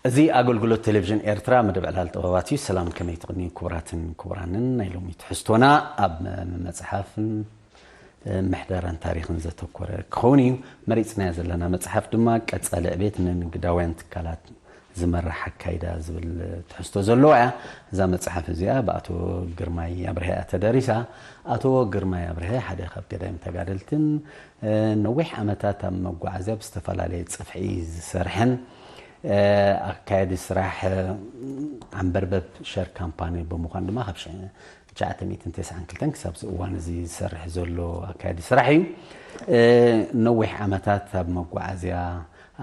እዚ ኣገልግሎት ቴሌቪዥን ኤርትራ መደብ ዕላል ጥበባት እዩ። ሰላም፣ ከመይ ትቕንዩ ክቡራትን ክቡራንን? ናይ ሎሚ ትሕዝቶና ኣብ መጽሓፍን ምሕደራን ታሪኽን ዘተኮረ ክኸውን እዩ። መሪጽናያ ዘለና መጽሓፍ ድማ ቀጻሊ ዕቤት ንንግዳውያን ትካላት ዝመርሕ ኣካይዳ ዝብል ትሕዝቶ ዘለዋ እያ። እዛ መጽሓፍ እዚኣ ብኣቶ ግርማይ ኣብርሀ እያ ተደሪሳ። ኣቶ ግርማይ ኣብርሀ ሓደ ካብ ገዳይም ተጋደልትን፣ እ፣ ነዊሕ ዓመታት ኣብ መጓዓዝያ ብዝተፈላለየ ጽፍዒ ዝሰርሐን፣ እ፣ ኣካያዲ ስራሕ፣ እ፣ ዓንበርበብ ሸር ካምፓኒ ብምዃን ድማ ካብ ሸ-፣ ትሽዓተ ሚእትን ተስዓን ክልተን ክሳብ እዚ እዋን እዚ ዝሰርሕ ዘሎ ኣካያዲ ስራሕ እዩ። እ፣ ነዊሕ ዓመታት ኣብ መጓዓዝያ፣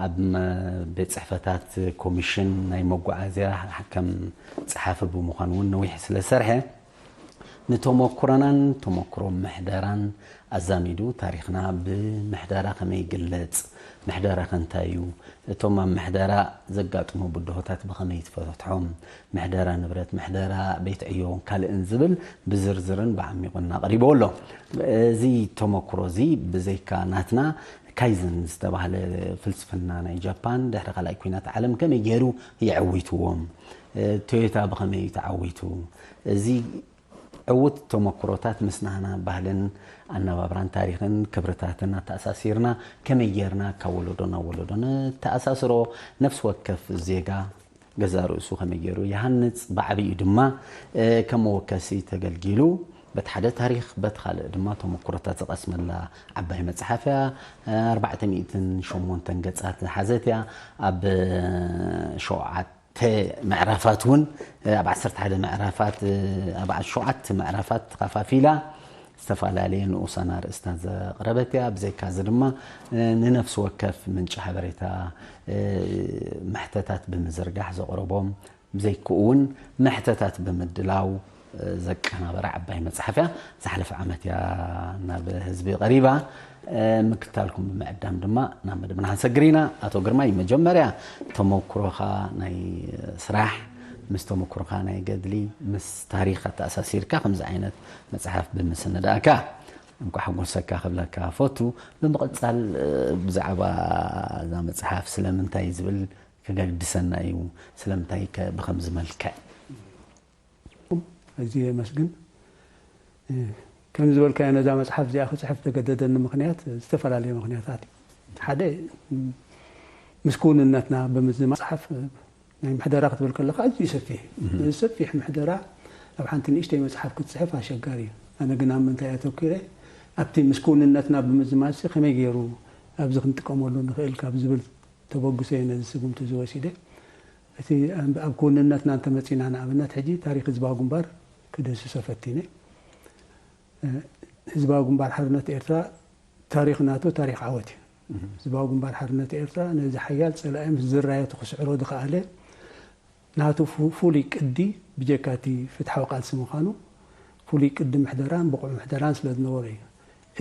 ኣብ መ-፣ ቤት ጽሕፈታት ኮሚሽን ናይ መጓዓዝያ ከም ጸሓፊ ብምዃን እውን ነዊሕ ስለ ዝሰርሐ፣ ንተመኩሮናን ተመኩሮ ምሕደራን ኣዛሚዱ፣ ታሪኽና ብምሕደራ ከመይ ይግለጽ፣ ምሕደራ ከ እንታይ እዩ፣ እቶም ኣብ ምሕደራ ዘጋጥሙ ብድሆታት ብኸመይ ትፈትሖም፣ ምሕደራ ንብረት፣ ምሕደራ ቤት ዕዮ ካልእን ዝብል ብዝርዝርን ብዓሚቑን ኣቕሪብዎ ኣሎ። እዚ ተመኩሮ እዚ ብዘይካ ናትና ካይዘን ዝተባህለ ፍልስፍና ናይ ጃፓን ድሕሪ ካልኣይ ኲናት ዓለም ከመይ ገይሩ የዕዊትዎም፣ ቶዮታ ብኸመይ እዩ ተዓዊቱ፣ እዚ ዕዉት ተመኩሮታት ምስ ናህና ባህልን ኣነባብራን ታሪኽን ክብርታትን ኣተኣሳሲርና ከመይ ጌርና ካብ ወለዶ ናብ ወለዶ ነተኣሳስሮ፣ ነፍሲ ወከፍ ዜጋ ገዛእ ርእሱ ከመይ ገይሩ ይሃንጽ፣ ብዓቢኡ ድማ፣ እ፣ ከም መወከሲ ተገልጊሉ፣ በቲ ሓደ ታሪኽ፣ በቲ ካልእ ድማ ተመኩሮታት ዝቐስመላ ዓባይ መጽሓፍ እያ። ኣርባዕተ ሚእትን ሸሞንተን ገጻት ዝሓዘት እያ። ኣብ ሸውዓተ ምዕራፋት እውን፣ ኣብ ዓሰርተ ሓደ ምዕራፋት፣ ኣብ ሸውዓተ ምዕራፋት ተኸፋፊላ ዝተፈላለየ ንኡሳን ኣርእስታት ዘቕረበት እያ። ብዘይካዚ ድማ፣ ንነፍሲ ወከፍ ምንጪ ሓበሬታ፣ መሕተታት ብምዝርጋሕ ዘቕረቦም፣ ብዘይክኡ እውን መሕተታት ብምድላው ዘቀናበረ ዓባይ መጽሓፍ እያ። ዝሓለፈ ዓመት እያ ናብ ህዝቢ ቀሪባ። ምክትታልኩም ብምዕዳም ድማ ናብ መደብና ክንሰግር ኢና። ኣቶ ግርማይ፣ መጀመርያ ተመኩሮኻ ናይ ስራሕ፣ ምስ ተመኩሮኻ ናይ ገድሊ፣ ምስ ታሪኽ ኣተኣሳሲርካ ከምዚ ዓይነት መጽሓፍ ብምስንዳእካ እንኳዕ ሓጎሰካ ክብለካ ፈቱ። ብምቕጻል፣ ብዛዕባ እዛ መጽሓፍ ስለምንታይ ዝብል ከገድሰና እዩ፣ ስለምንታይ ከ ብኸምዚ መልክዕ? እዚ የመስግን። እ፣ ከም ዝበልካዮ ነዛ መጽሓፍ እዚኣ ክጽሕፍ ተገደደኒ ምኽንያት ዝተፈላለየ ምኽንያታት እዩ። ሓደ፣ እ፣ ምስ ክውንነትና ብምዝ-፣ መጽሓፍ፣ እ፣ ናይ ምሕደራ ክትብል ከለኻ ኣዝዩ ሰፊሕ እዩ። እዚ ሰፊሕ ምሕደራ ኣብ ሓንቲ ንእሽተይ መጽሓፍ ክትጽሕፍ ኣሸጋሪ እዩ። ኣነ ግን ኣብ ምንታይ ኣተኲረ፣ ኣብቲ ምስ ክውንነትና ብምዝማዝሲ ከመይ ገይሩ ኣብዚ ክንጥቀመሉ ንኽእል ካብ ዝብል ተበግሶ እየ ነዚ ስጉምቲ እዚ ወሲደ። እቲ ኣብ ክውንነትና እንተመጺና፣ ንኣብነት ሕጂ ታሪኽ ህዝባዊ ግንባር ክድህስሶ ፈቲነ። እ፣ ህዝባዊ ግንባር ሓርነት ኤርትራ ታሪኽ ናቱ ታሪኽ ዓወት እዩ። ህዝባዊ ግንባር ሓርነት ኤርትራ ነዚ ሓያል ጸላኢ ምስ ዝራየቱ ክስዕሮ ዝኸኣለ ናቱ ፉ-፣ ፍሉይ ቅዲ፣ ብጀካ እቲ ፍትሓዊ ቃልሲ ምዃኑ፣ ፍሉይ ቅዲ ምሕደራን ብቑዕ ምሕደራን ስለ ዝነበሮ እዩ።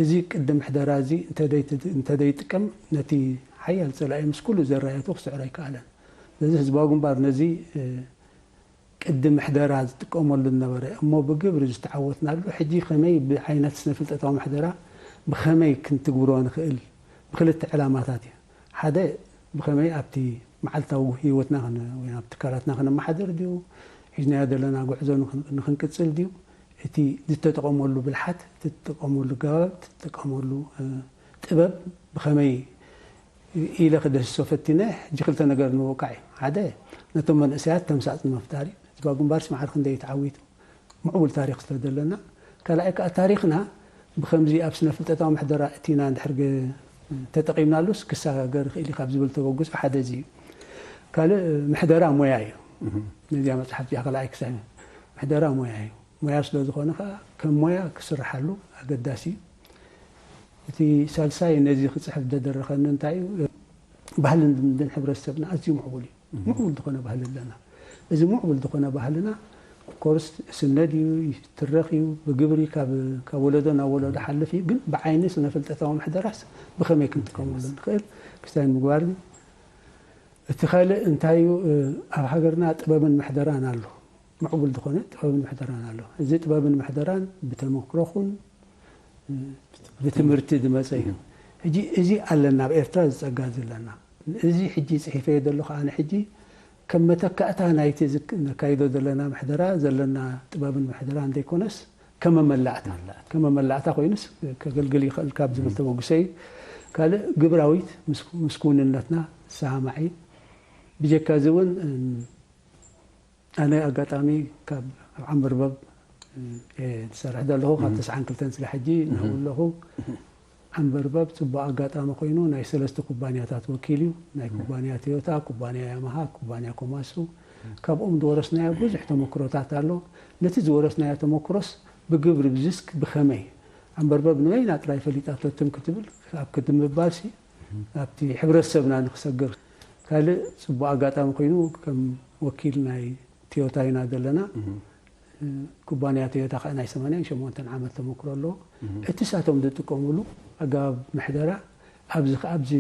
እዚ ቅዲ ምሕደራ እዚ እንተደይት-፣ እንተደይጥቀም ነቲ ሓያል ጸላኢ ምስ ኩሉ ዘራየቱ ክስዕሮ ኣይከኣለን። ስለዚ ህዝባዊ ግንባር ነዚ፣ እ፣ ቅዲ ምሕደራ ዝጥቀመሉ ዝነበረ እሞ ብግብሪ ዝተዓወትናሉ፣ ሕጂ ከመይ ብዓይነት ስነ ፍልጠታዊ ምሕደራ ብኸመይ ክንትግብሮ ንኽእል ብክልተ ዕላማታት እዩ። ሓደ ብኸመይ ኣብቲ መዓልታዊ ህይወትና ክን-፣ ወይ ኣብ ትካላትና ክነመሓድር ድዩ፣ ሒዝናዮ ዘለና ጉዕዞ ንኽን-፣ ንኽንቅጽል ድዩ፣ እቲ ዝተጠቐመሉ ብልሓት፣ እቲ ትጥቀመሉ ገባብ፣ እቲ ትጥቀመሉ፣ እ፣ ጥበብ ብኸመይ ኢለ ክደስሶ ፈቲነ። ሕጂ ክልተ ነገር ንምውቃዕ እዩ። ሓደ ነቶም መንእሰያት ተምሳጥ ንምፍጣር እዩ። ህዝባዊ ግንባርሲ ማዕረ ክንደይ እዩ ተዓዊቱ፣ ምዕቡል ታሪኽ ስለ ዘለና። ካልኣይ ከኣ ታሪኽና ብኸምዚ ኣብ ስነ ፍልጠታዊ ምሕደራ እቲና እንድሕር ገ-፣ ተጠቒምናሉስ ክሰጋገር ይኽእል እዩ ካብ ዝብል ተበግሶ ሓደ እዚ እዩ። ካልእ ምሕደራ ሞያ እዩ። ነዚኣ መጽሓፍ እዚኣ ካልኣይ ክሳብ ምሕደራ ሞያ እዩ። ሞያ ስለ ዝኾነ ከኣ ከም ሞያ ክስርሓሉ ኣገዳሲ እዩ። እቲ ሳልሳይ ነዚ ክጽሕፍ ዘደረኸኒ እንታይ እዩ? ባህልን ልምድን ሕብረተሰብና ኣዝዩ ምዕቡል እዩ። ምዕቡል ዝኾነ ባህሊ ኣለና። እዚ ምዕቡል ዝኾነ ባህልና ኮርስ ስነድ እዩ፣ ይትረኽ እዩ፣ ብግብሪ ካብ፣ ካብ ወለዶ ናብ ወለዶ ሓልፍ እዩ። ግን ብዓይኒ ስነ ፍልጠታዊ ምሕደራስ ብኸመይ ክንጥቀመሉ ንኽእል ክስታይ ምግባር እዩ። እቲ ካልእ እንታይ እዩ? ኣብ ሃገርና ጥበብን ምሕደራን ኣሎ። ምዕቡል ዝኾነ ጥበብን ምሕደራን ኣሎ። እዚ ጥበብን ምሕደራን ብተመክሮኹን ብትምህርቲ ዝመጸ እዩ። ሕጂ እዚ ኣለና፣ ኣብ ኤርትራ ዝጸጋ ዘለና። እዚ ሕጂ ጽሒፈዮ ዘለኹ ኣነ ሕጂ ከም መተካእታ ናይቲ ዝክ- ነካይዶ ዘለና ምሕደራ ዘለና ጥበብን ምሕደራን ዘይኮነስ፣ ከመመላእታ ከመመላእታ ኮይኑስ ከገልግል ይኽእል ካብ ዝብል ተበግሶ እዩ። ካልእ ግብራዊት ምስ- ምስ ክውንነትና ዝሰማማዕ እዩ። ብጀካ እዚ እውን ኣነ ኣጋጣሚ ካብ ኣብ ዓንበርበብ እየ ዝሰርሕ ዘለኹ ካብ ተስዓን ክልተን ስለ ሕጂ ንዕኡ ኣለኹ። ዓንበርበብ ጽቡቕ ኣጋጣሚ ኮይኑ ናይ ሰለስተ ኩባንያታት ወኪል እዩ። ናይ ኩባንያ ቶዮታ፣ ኩባንያ ያማሃ፣ ኩባንያ ኮማሱ። ካብኦም ዝወረስናዮ ብዙሕ ተመክሮታት ኣሎ። ነቲ ዝወረስናዮ ተመክሮስ ብግብሪ ብዝስክ ብኸመይ ዓንበርበብ ንበይና ጥራይ ፈሊጣቶ ትም ክትብል ኣብ ክድምባልሲ ኣብቲ ሕብረተሰብና ንክሰግር ካልእ ጽቡቕ ኣጋጣሚ ኮይኑ ከም ወኪል ናይ ቶዮታ ኢና ዘለና። ኩባንያ ቶዮታ ከኣ ናይ ሰማንያን ሸሞንተን ዓመት ተመክሮ ኣለዎ። እቲ ሳቶም ዝጥቀምሉ ኣገባብ ምሕደራ ኣብዚ ከኣ ኣብዚ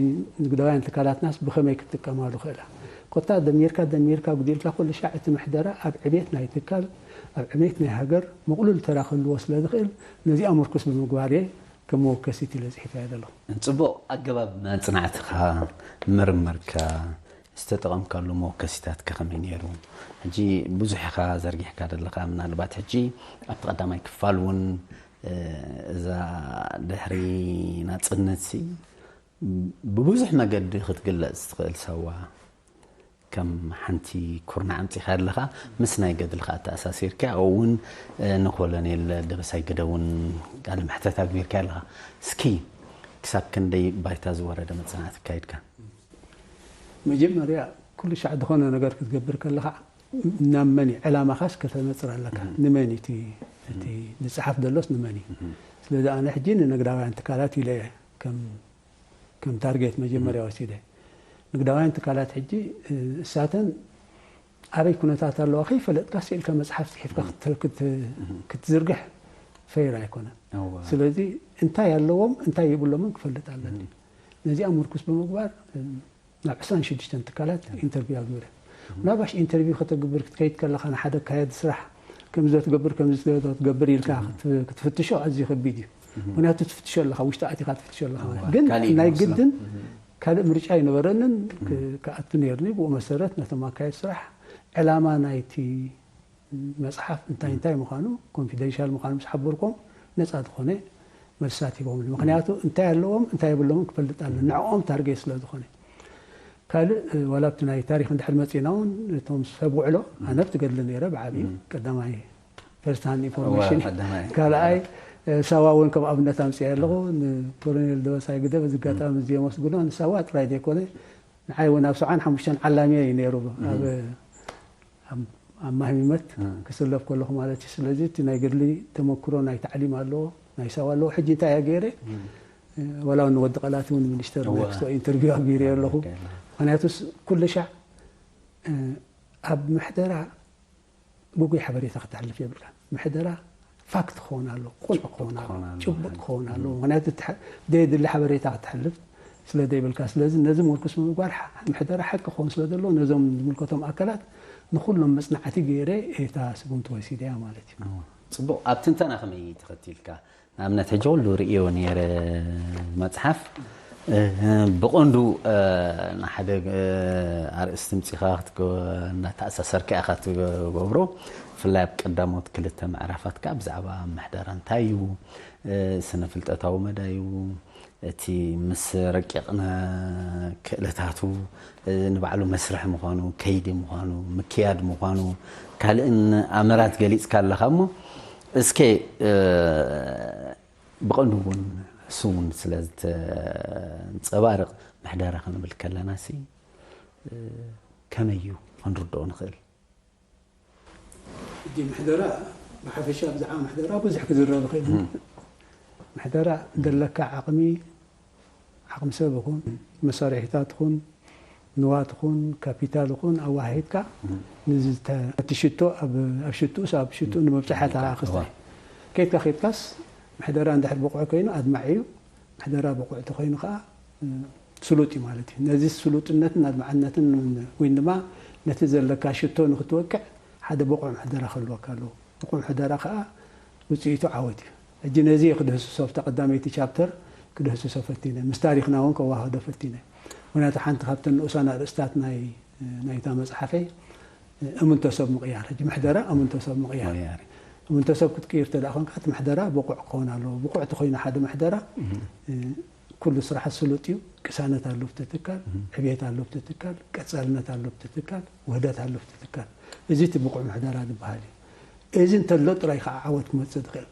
ንግዳውያን ትካላትናስ ብኸመይ ክትጥቀማሉ ክእላ? ኮታ ደሚርካ ደሚርካ ጉዲልካ ኩሉ ሻዕ እቲ ምሕደራ ኣብ ዕቤት ናይ ትካል ኣብ ዕቤት ናይ ሃገር ምቕሉል ተራ ክህልዎ ስለ ዝኽእል ነዚኣ ምርኩስ ብምግባር እየ ከም መወከሲት ኢለ ጽሒፈያ ዘለኹ። ጽቡቕ ኣገባብ መጽናዕትኻ፣ ምርምርካ፣ ዝተጠቐምካሉ መወከሲታት ከ ከመይ ነይሩ? ሕጂ ብዙሕ ኢኻ ዘርጊሕካ ዘለኻ፣ ምናልባት ሕጂ ኣብቲ ቀዳማይ ክፋል እውን እዛ ድሕሪ ናጽነትሲ ብብዙሕ መገዲ ክትግለጽ ትኽእል ሳዋ ከም ሓንቲ ኩርናዕ ኣምጺኻ ኣለኻ። ምስ ናይ ገድልኻ ኣተኣሳሲርካ፣ ኣብኡ እውን ንኮሎኔል ደበሳይ ግደ እውን ቃለ መሕተት ኣግቢርካ ኣለኻ። እስኪ ክሳብ ክንደይ ባይታ ዝወረደ መጽናዕቲ ኣካይድካ? መጀመርያ ኩሉ ሻዕ ዝኾነ ነገር ክትገብር ከለኻ ናብ መን እዩ ዕላማኻስ ከተነጽር ኣለካ። ንመን እዩ እቲ እቲ ዝጸሓፍ ዘሎስ ንመን እዩ? ስለዚ ኣነ ሕጂ ንንግዳውያን ትካላት ኢለ እየ ከም ከም ታርጌት መጀመርያ ወሲደ። ንግዳውያን ትካላት ሕጂ እሳተን ኣበይ ኩነታት ኣለዋ ከይፈለጥካ ስኢልካ መጽሓፍ ጽሒፍካ ክትዝርግሕ ፈይር ኣይኮነን። ስለዚ እንታይ ኣለዎም እንታይ የብሎምን ክፈልጥ ኣለኒ። ነዚኣ ምርኩስ ብምግባር ናብ ዕስራን ሽዱሽተን ትካላት ኢንተርቪው ኣግቢረ። ምናልባሽ ኢንተርቪው ከተግብር ክትከይድ ከለኻ ንሓደ ኣካያዲ ስራሕ ከምዚ ዶ ትገብር ከምዚ ዶ ትገብር ኢልካ ክትፍትሾ ኣዝዩ ከቢድ እዩ። ምክንያቱ ትፍትሾ ኣለኻ፣ ውሽጢ ኣቲኻ ትፍትሾ ኣለኻ ማለት ግን ናይ ግድን ካልእ ምርጫ ኣይነበረንን። ክኣቱ ነይርኒ። ብኡ መሰረት ነቶም ኣካየድ ስራሕ ዕላማ ናይቲ መፅሓፍ እንታይ እንታይ ምዃኑ ኮንፊደንሻል ምዃኑ ምስ ሓበርኮም ነፃ ዝኾነ መልስታት ሂቦምኒ። ምክንያቱ እንታይ ኣለዎም እንታይ የብሎምን ክፈልጥ ኣለኒ ንዕኦም ታርጌት ስለ ዝኾነ። ካልእ ዋላ ኣብቲ ናይ ታሪክ እንድሕር መፂና እውን እቶም ሰብ ውዕሎ ኣነ ኣብቲ ገድሊ ነይረ ብዓብዩ ቀዳማይ ፈርስት ሃንድ ኢንፎርሜሽን። ካልኣይ ሳዋ እውን ከም ኣብነት ኣምፅአ ኣለኹ። ንኮሎኔል ደበሳይ ግደ በዚ ኣጋጣሚ እዚ የመስግኖ። ንሳዋ ጥራይ ዘይኮነ ንዓይ እውን ኣብ ሰብዓን ሓሙሽተን ዓላሚ እዩ ነይሩ ኣብ ኣብ ማህሚመት ክስለፍ ከለኹ ማለት እዩ። ስለዚ እቲ ናይ ገድሊ ተመክሮ ናይ ታዕሊም ኣለዎ ናይ ሳዋ ኣለዎ። ሕጂ እንታይ እየ ገይረ ዋላ እውን ንወዲ ቃላት እውን ሚኒስተር ኔክስቶ ኢንተርቪው ኣግቢረ ኣለኹ። ምክንያቱስ ኩሉ ሻዕ ኣብ ምሕደራ ግጉይ ሓበሬታ ክተሕልፍ የብልካ። ምሕደራ ፋክት ክኸውን ኣሎ፣ ቁኑዕ ክኸውን ኣሎ፣ ጭቡጥ ክኸውን ኣሎ። ምክንያቱ ዘየድሊ ሓበሬታ ክተሕልፍ ስለ ዘይብልካ። ስለዚ ነዚ ምርኩስ ብምግባር ምሕደራ ሓቂ ክኸውን ስለ ዘለዎ ነዞም ዝምልከቶም ኣካላት ንኩሎም መፅናዕቲ ገይረ እታ ስጉምቲ ወሲደ እያ ማለት እዩ። ፅቡቕ። ኣብ ትንተና ከመይ ተኸቲልካ? ንኣብነት ሕጂ ኩሉ ርእዮ ነይረ መጽሓፍ ብቐንዱ ንሓደ ኣርእስቲ ምጺኻ እናተኣሳሰርካ ኢኻ ትገብሮ። ብፍላይ ኣብ ቀዳሞት ክልተ ምዕራፋትካ ብዛዕባ ምሕደራ እንታይ እዩ፣ ስነ ፍልጠታዊ መዳዩ፣ እቲ ምስ ረቂቕ ክእለታቱ ንባዕሉ መስርሒ ምዃኑ፣ ከይዲ ምዃኑ፣ ምክያድ ምዃኑ፣ ካልእን ኣምራት ገሊጽካ ኣለኻ እሞ እስከ ብቐንዱ እውን ንሱ እውን ስለ ዝተንፀባርቕ ምሕደራ ክንብል ከለና ሲ ከመይ እዩ ክንርድኦ ንኽእል? ሕጂ ምሕደራ ብሓፈሻ ብዛዕባ ምሕደራ ብዙሕ ክዝረብ ይኽእል። ምሕደራ ዘለካ ዓቕሚ ዓቕሚ ሰብ ይኹን መሳርሒታት ይኹን ንዋት ይኹን ካፒታል ይኹን ኣዋሂድካ ንዝተ እቲ ሽቶ ኣብ ኣብ ሽትኡስ ኣብ ሽትኡ ንምብጻሕ እያ እታ ክስታይ። ከይድካ ከይድካስ ምሕደራ እንድሕር ብቑዕ ኮይኑ ኣድማዒ እዩ። ምሕደራ ብቑዕ ተኾይኑ ከዓ ስሉጥ እዩ ማለት እዩ። ነዚ ስሉጥነትን ኣድማዕነትን ወይም ድማ ነቲ ዘለካ ሽቶ ንክትወቅዕ ሓደ ብቑዕ ምሕደራ ክህልወካ ኣለዎ። ብቑዕ ምሕደራ ከዓ ውፅኢቱ ዓወት እዩ። ሕጂ ነዚ እየ ክድህስሶ ኣብታ ቀዳመይቲ ቻፕተር ክድህስሶ ፈቲነ ምስ ታሪክና እውን ከዋህዶ ፈቲነ። ምክንያቱ ሓንቲ ካብተን ንኡሳን ኣርእስታት ናይ ናይታ መጽሓፈይ እምንቶ ሰብ ምቕያር። ሕጂ ምሕደራ እምንቶ ሰብ ምቕያር። ምቕያር። እምንቶ ሰብ ክትቅይር እንተ ደኣ ኾንካ፣ እቲ ምሕደራ ብቑዕ ክኸውን ኣለዎ። ብቑዕ እንተኾይኑ ሓደ ምሕደራ፣ እ፣ ኩሉ ስራሕ ስሉጥ እዩ። ቅሳነት ኣሎ ኣብቲ ትካል፣ ዕብየት ኣሎ ኣብቲ ትካል፣ ቀጻልነት ኣሎ ኣብቲ ትካል፣ ውህደት ኣሎ ኣብቲ ትካል። እዚ እቲ ብቑዕ ምሕደራ ዝበሃል እዩ። እዚ እንተሎ ጥራይ ከዓ ዓወት ክመጽእ ዝኽእል።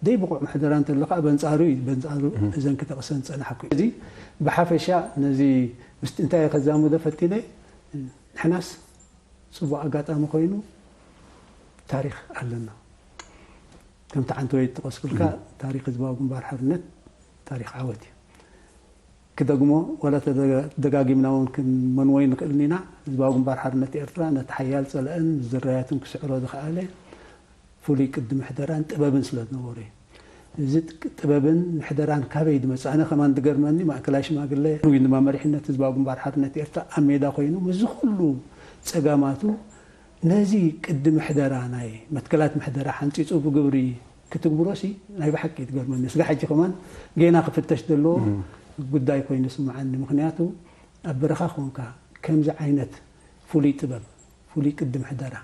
ደይ ብቑዕ ምሕደራ እንተሎ ከዓ በንጻሩ እዩ፣ በንጻሩ እዘን ክጠቕሰን ዝጸናሕኩ። እዚ ብሓፈሻ ነዚ ምስቲ እንታይ ከዛምዶ ፈቲነ፣ ንሕናስ ጽቡቕ ኣጋጣሚ ኮይኑ ታሪኽ ኣለና። ከምቲ ዓንተወይ ዝጠቐስኩልካ፣ ታሪኽ ህዝባዊ ግንባር ሓርነት ታሪኽ ዓወት እዩ። ክደግሞ ዋላ ተደጋ-፣ ደጋጊምና እውን ክንመንወይ ንኽእል ኢና። ህዝባዊ ግንባር ሓርነት ኤርትራ ነቲ ሓያል ጸላእን ዝርያቱን ክስዕሮ ዝኸኣለ ፍሉይ ቅዲ ምሕደራን ጥበብን ስለ ዝነበሮ እዩ። እዚ ጥበብን ምሕደራን ካበይ ዝመጽእ? ኣነ ከማን ዝገርመኒ፣ ማእከላይ ሽማግለ ወይ ድማ መሪሕነት ህዝባዊ ግንባር ሓርነት ኤርትራ ኣብ ሜዳ ኮይኑ ምስዚ ኩሉ ጸጋማቱ ነዚ ቅዲ ምሕደራ፣ ናይ መትከላት ምሕደራ ሓንጺጹ ብግብሪ ክትግብሮሲ ናይ ብሓቂ ትገርመኒ። ስጋ ሕጂ ከማን ጌና ክፍተሽ ዘለዎ ጉዳይ ኮይኑ ይስምዓኒ። ምኽንያቱ ኣብ በረኻ ኮንካ ከምዚ ዓይነት ፍሉይ ጥበብ፣ ፍሉይ ቅዲ ምሕደራ፣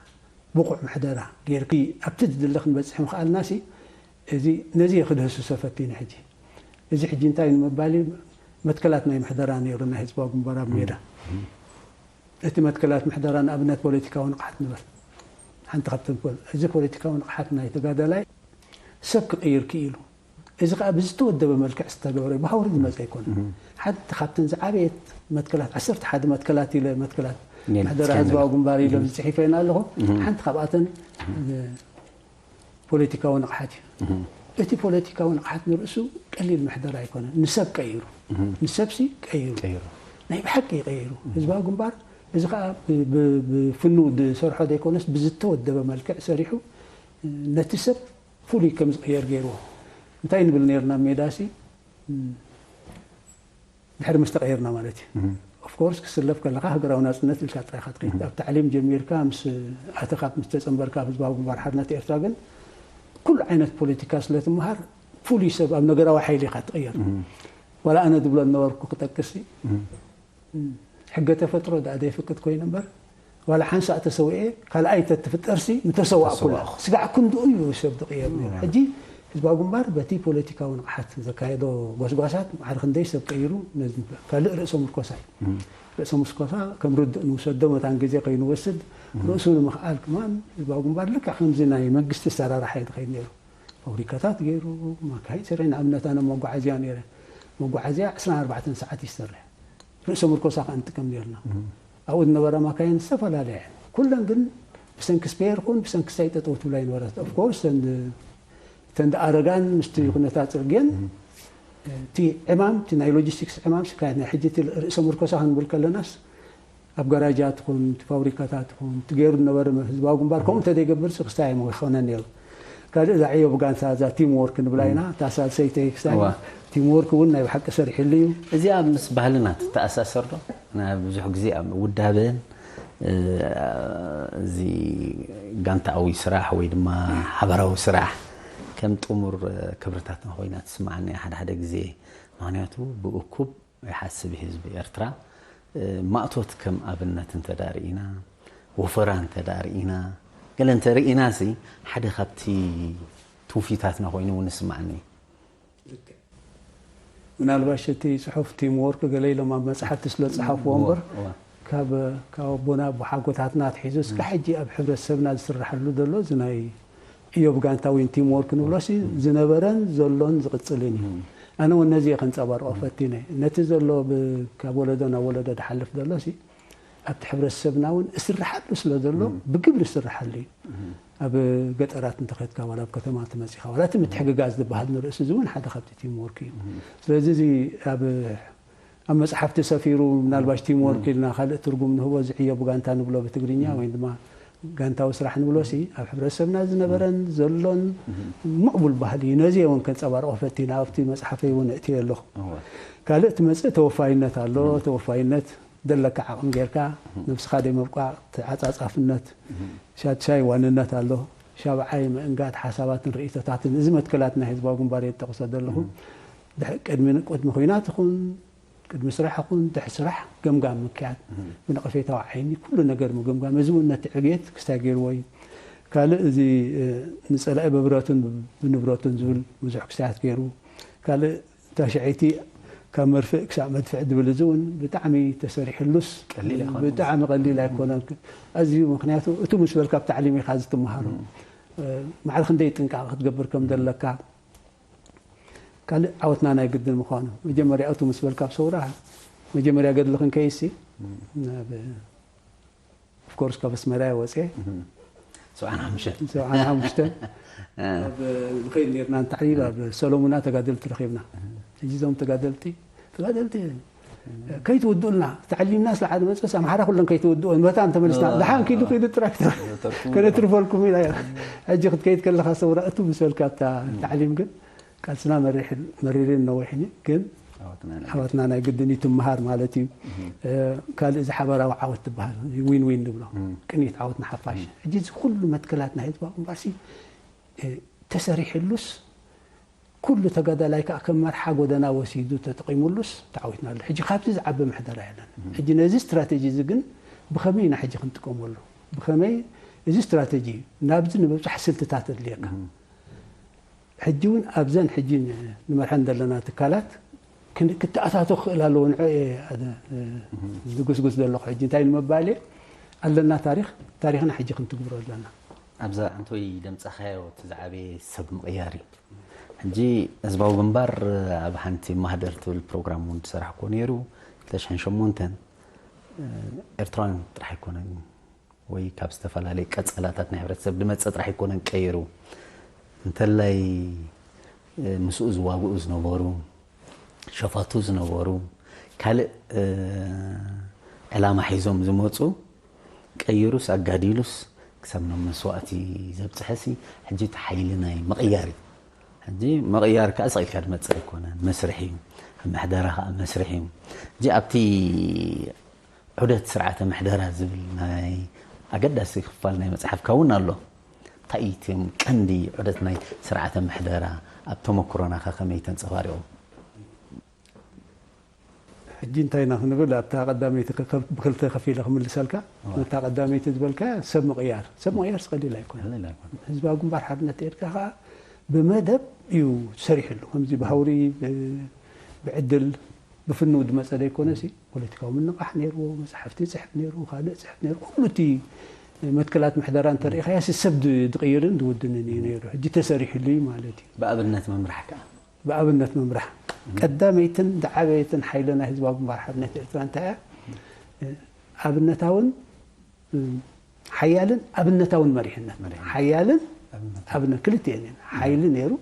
ብቑዕ ምሕደራ ጌርኪ ኣብቲ ዝድለ ክንበጽሕ ምኽኣልናሲ፣ እዚ፣ ነዚ እየ ክድህስሶ ፈቲነ ሕጂ። እዚ ሕጂ እንታይ ንምባል እዩ? መትከላት ናይ ምሕደራ ነይሩ ናይ ህዝባዊ ግንባር ኣብ ሜዳ። እቲ መትከላት ምሕደራ ንኣብነት ፖለቲካዊ ንቕሓት ንበል። ሓንቲ ካብተን ፖል-፣ እዚ ፖለቲካዊ ንቕሓት ናይ ተጋዳላይ ሰብ ክቕይር ክኢሉ። እዚ ከኣ ብዝተወደበ መልክዕ ዝተገብረ ብሃውሪ ዝመጸ ኣይኮነን። ሓንቲ ካብተን ዝዓበየት መትከላት፣ ዓሰርተ ሓደ መትከላት ኢለ፣ መትከላት ኔን ምሕደራ ስካንደል። ህዝባዊ ግንባር ኢለ ዝጽሒፈ ኣለኹ። ሓንቲ ካብኣተን ፖለቲካዊ ንቕሓት እዩ። እቲ ፖለቲካዊ ንቕሓት ንርእሱ ቀሊል ምሕደራ ኣይኮነን። ንሰብ ቀይሩ። ንሰብሲ ቀይሩ። ቀይሩ። ናይ ብሓቂ ቀይሩ። ህዝባዊ ግንባር እዚ ከኣ ብ-፣ ብ-፣ ብፍኑው ዝሰርሖ ዘይኮነስ ብዝተወደበ መልክዕ ሰሪሑ ነቲ ሰብ ፍሉይ ከም ዝቕየር ገይርዎ። እንታይ ንብል ነይርና ኣብ ሜዳሲ? ድሕሪ ምስ ተቐየርና ማለት እዩ። ኦፍ ኮርስ ክስለፍ ከለኻ ሃገራዊ ናጽነት ኢልካ ጥራይ ኢኻ ትኸይድ። ኣብ ታዕሊም ጀሚርካ ምስ ኣተኻ ምስ ተጸንበርካ ኣብ ህዝባዊ ግንባር ሓርነት ኤርትራ ግን ኩሉ ዓይነት ፖለቲካ ስለ ትመሃር ፍሉይ ሰብ ኣብ ነገራዊ ሓይሊ ኢኻ ትቕየር። ዋላ ኣነ ዝብሎ ዝነበርኩ ክጠቅስ ሕገ ተፈጥሮ ደኣ ዘይፍቅድ ኮይኑ እምበር ዋላ ሓንሳእ ተሰዊኤ ካልኣይ ተትፍጠርሲ ምተሰዋእኩላ። ተሰዋእኩ። ስጋዕ ክንድኡ እዩ ሰብ ዝቕየር ነይሩ። ሕጂ ህዝባዊ ግንባር በቲ ፖለቲካዊ ንቕሓት ዘካየዶ ጎስጓሳት ማዕረ ክንደይ ሰብ ቀይሩ ነዚ ካልእ ርእሰ ምርኮሳ እዩ። ርእሰ ምርኮሳ ከም ርዱእ ንውሰዶ መታን ግዜ ከይንወስድ ርእሱ ንምኽኣል ከማን ህዝባዊ ግንባር ልክዕ ከምዚ ናይ መንግስቲ ኣሰራርሓ እዩ ዝኸይድ ነይሩ። ፋብሪካታት ገይሩ፣ ማካይን ሰሪሑ፣ ንኣብነት ኣነ መጓዓዝያ ነይረ። መጓዓዝያ ዕስራን ኣርባዕተን ሰዓት ይሰርሕ። ርእሰ ምርኮሳ ከኣ ንጥቀም ነይርና። ኣብኡ ዝነበራ ማካይን ዝተፈላለያ እየን። ኩለን ግን ብሰንኪ ስፔር ኩን ብሰንኪ ሳይ ጠጠው ትብላ ይነበረት። ኦፍ ኮርስ እተን ድ-፣ እተን ድኣረጋን ምስቲ ኩነታት ጽርግየን እቲ ዕማም፣ እቲ ናይ ሎጂስቲክስ ዕማም ስካየት ናይ ሕጂ እቲ ርእሰ ምርኮሳ ክንብል ከለናስ ኣብ ጋራጃት ይኹን፣ እቲ ፋብሪካታት ይኹን፣ እቲ ገይሩ ዝነበረ ህዝባዊ ግንባር ከምኡ እንተዘይገብርሲ ክስታይ ኣይምኾነን ነይሩ። ካልእ እዛ ዕዮ ብጋንታ እዛ ቲም ወርክ ንብላ ኢና፣ እታ ሳልሰይቲ ክስታይ እዋ። ቲም ወርክ እውን ናይ ብሓቂ ሰሪሕሉ እዩ። እዚኣ ምስ ባህልና ትተኣሳሰር ዶ? ናይ ብዙሕ ግዜ ኣብ ውዳበን፣ እ፣ እዚ ጋንታኣዊ ስራሕ ወይ ድማ ሓባራዊ ስራሕ ከም ጥሙር፣ እ፣ ክብርታትና ኮይና ትስምዓኒ እያ ሓደ ሓደ ግዜ። ምኽንያቱ ብእኩብ ይሓስብ ህዝቢ ኤርትራ፣ እ፣ ማእቶት ከም ኣብነት እንተ ደኣ ርኢና፣ ወፈራ እንተ ደኣ ርኢና፣ ገለ እንተ ርኢናሲ፣ ሓደ ካብቲ ትውፊታትና ኮይኑ እውን ይስምዓኒ። ምናልባሽ እቲ ጽሑፍ ቲም ወርክ ገለ ኢሎም ኣብ መጽሓፍቲ ስለ ዝጸሓፍዎ እምበር፣ እዋ። ካብ፣ ካብ ኣቦና ኣቦሓጎታትና ኣትሒዙ እስካብ ሕጂ ኣብ ሕብረተሰብና ዝስራሓሉ ዘሎ እዚ ናይ እዮብ ጋንታ ወይን ቲም ወርክ ንብሎሲ ዝነበረን ዘሎን ዝቕጽልን እዩ። ኣነ እውን ነዚ እየ ከንጸባርቆ ፈቲነ። ነቲ ዘሎ ብ-፣ ካብ ወለዶ ናብ ወለዶ ዝሓልፍ ዘሎሲ ኣብቲ ሕብረተሰብና እውን እስርሓሉ ስለ ዘሎ ብግብሪ እስርሓሉ እዩ። ኣብ ገጠራት እንተኸድካ ዋላ ኣብ ከተማ እንተመጺኻ ዋላ እቲ ምትሕግጋዝ ዝበሃል ንርእሲ እዚ እውን ሓደ ካብቲ ቲም ወርክ እዩ። ስለዚ እዚ ኣብ ኣብ መጽሓፍቲ ሰፊሩ፣ ምናልባሽ ቲም ወርክ ኢልና ካልእ ትርጉም ንህቦ፣ እዚ ዕዮ ብጋንታ ንብሎ ብትግርኛ፣ ወይ ድማ ጋንታዊ ስራሕ ንብሎ ሲ፣ ኣብ ሕብረተሰብና ዝነበረን ዘሎን ምዕቡል ባህሊ እዩ። ነዚ እውን ከንጸባርቆ ፈቲነ፣ ኣብቲ መጽሓፈይ እውን እእትዮ ኣለኹ። እወ። ካልእ ትመጽእ ተወፋይነት ኣሎ። ተወፋይነት ዘለካ ዓቕሚ ጌርካ፣ ነብስኻ ደይ ምብቃዕ፣ ተዓጻጻፍነት፣ ሻድሻይ ዋንነት ኣሎ። ሻብዓይ ምእንጋድ ሓሳባትን ርእይቶታትን፣ እዚ መትከላት ናይ ህዝባዊ ግንባር እየ ዝጠቕሶ ዘለኹ። ድሕ-፣ ቅድሚ፣ ቅድሚ ኲናት ይኹን፣ ቅድሚ ስራሕ ይኹን ድሕሪ ስራሕ ገምጋም ምክያድ፣ ብነቐፌታዊ ዓይኒ ኩሉ ነገር ምግምጋም፣ እዚ እውን ነቲ ዕብየት ክስታይ ገይርዎ እዩ። ካልእ፣ እዚ ንፀላኢ ብብረቱን ብንብረቱን ዝብል ብዙሕ ክስታያት ገይሩ። ካልእ፣ እታ ሽዐይቲ ካብ መርፍእ ክሳብ መድፍዕ ዝብል፣ እዚ እውን ብጣዕሚ ተሰሪሕሉስ፣ ብጣዕሚ ቀሊል ኣይኮነን። ኣዝዩ፣ ምክንያቱ እቱ ምስ በልካ ኣብ ታዕሊም ኢኻ ዝትምሃሮ። ማዕረ ክንደይ ጥንቃቐ ክትገብር ከም ዘለካ። ካልእ፣ ዓወትና ናይ ግድን ምዃኑ፣ መጀመርያ እቱ ምስ በልካ ኣብ ሰውራ፣ መጀመርያ ገድሊ ክንከይሲ፣ ኦፍኮርስ ካብ ኣስመራ ወፅየ፣ ሰብዓን ሓሙሽተን ንኸይድ ነርና ንታዕሊል ኣብ ሰሎሙና ተጋደልቲ ረኺብና። ሕጂ እዞም ተጋደልቲ ተጋደልቲ ከይትውድኡልና፣ ተዓሊምና ስለ ዓዲ መፅእስ ኣምሓራ ኩለን ከይትውድኦ፣ መታን ተመልስና፣ ደሓን ኪዱ ኪዱ ጥራይ ከነትርፈልኩም ኢና። ሕጂ ክትከይድ ከለኻ ሰውራ እቱ ምስ በልካ ኣብታ ታዕሊም ግን ቃልስና መሪርን ነዊሕን እዩ፣ ግን ኣሕዋትና ናይ ግድን እዩ ትምሃር ማለት እዩ። ካልእ፣ እዚ ሓባራዊ ዓወት ትበሃል ዊን ዊን ንብሎ፣ ቅኒት ዓወት ንሓፋሽ። ሕጂ እዚ ኩሉ መትከላት ናይ ህዝባዊ ግንባርሲ ተሰሪሕሉስ፣ ኩሉ ተጋዳላይ ከዓ ከም መርሓ ጎደና ወሲዱ ተጠቂሙሉስ ተዓዊትና ኣሎ። ሕጂ ካብዚ ዝዓበ ምሕደራ የለን። ሕጂ ነዚ ስትራቴጂ እዚ ግን ብኸመይ ኢና ሕጂ ክንጥቀመሉ? ብኸመይ እዚ ስትራቴጂ ናብዚ ንምብፃሕ ስልትታት ኣድልየካ። ሕጂ እውን ኣብዘን ሕጂ ንመርሐን ዘለና ትካላት ክን-፣ ክተኣታቶ ክኽእል ኣለዎ። ንዑ እየ ኣነ፣ እ፣ ዝጉስጉስ ዘለኹ። ሕጂ እንታይ ንምባል እየ? ኣለና ታሪኽ፣ ታሪኽና ሕጂ ክንትግብሮ ኣለና። ኣብዛ ኣንቶይ ደምጻኻዮ እቲ ዝዓበየ ሰብ ምቕያር እዩ። ሕጂ ህዝባዊ ግንባር ኣብ ሓንቲ ማህደር ትብል ፕሮግራም እውን ዝሰራሕኩዎ ነይሩ። ክልተ ሽሕን ሸሞንተን፣ እ፣ ኤርትራውያን ጥራሕ ኣይኮነን ወይ ካብ ዝተፈላለየ ቀጸላታት ናይ ሕብረተሰብ ዝመጸ ጥራሕ ኣይኮነን ቀይሩ። እንተላይ፣ እ፣ ምስኡ ዝዋግኡ ዝነበሩ፣ ሸፋቱ ዝነበሩ፣ ካልእ፣ እ፣ ዕላማ ሒዞም ዝመጹ ቀይሩስ ኣጋዲሉስ ክሳብ ናብ መስዋእቲ ዘብጽሐሲ፣ ሕጂ እቲ ሓይሊ ናይ ምቕያር እዩ። ሕጂ ምቕያር ከኣ ስቕ ኢልካ ዝመጽእ ኣይኮነን፣ መስርሕ እዩ። ምሕደራ ከኣ መስርሕ እዩ። ሕጂ ኣብቲ ዑደት ስርዓተ ምሕደራ ዝብል ናይ ኣገዳሲ ክፋል ናይ መጽሓፍካ እውን ኣሎ። እንታይ እዩ እቲ ቀንዲ ዑደት ናይ ስርዓተ ምሕደራ? ኣብ ተመክሮና ከ ከመይ ተንጸባሪቑ? ሕጂ እንታይ ኢና ክንብል? ኣብታ ቀዳመይቲ ከ-፣ ከ-፣ ብክልተ ከፊለ ክምልሰልካ። እዋ። ነታ ቀዳመይቲ ዝበልካ ሰብ ምቕያር። ሰብ ምቕያር ስቐሊል ኣይኮነን። ቀሊል ኣይኮነን። ህዝባዊ ግንባር ሓርነት ኤርትራ ከኣ ብመደብ እዩ ሰሪሕሉ። ከምዚ ብሃውሪ፣ ብ-፣ ብዕድል፣ ብፍንው ዝመጸ ዘይኮነ ሲ፣ ፖለቲካዊ ምንቓሕ ነይርዎ፣ መጽሓፍቲ ይጽሕፍ ነይሩ፣ ካልእ ይጽሕፍ ነይሩ። ኩሉ እቲ መትከላት ምሕደራ እንተሪኢኻዮ ሲ ሰብ ድ-፣ ድቕይርን ድውድንን እዩ ነይሩ። ሕጂ ተሰሪሕሉ እዩ ማለት እዩ። ብኣብነት ምምራሕ ከኣ? ብኣብነት ምምራሕ። ቀዳመይትን ዝዓበየትን ሓይሊ ናይ ህዝባዊ ግንባር ሓርነት ኤርትራ እንታይ እያ? ኣብነታውን፣ ሓያልን ኣብነታውን መሪሕነት። መሪሕነት። ሓያልን ኣብነታውን። ኣብነ-፣ ክልቲኤን እየን። ሓይሊ ነይሩ፣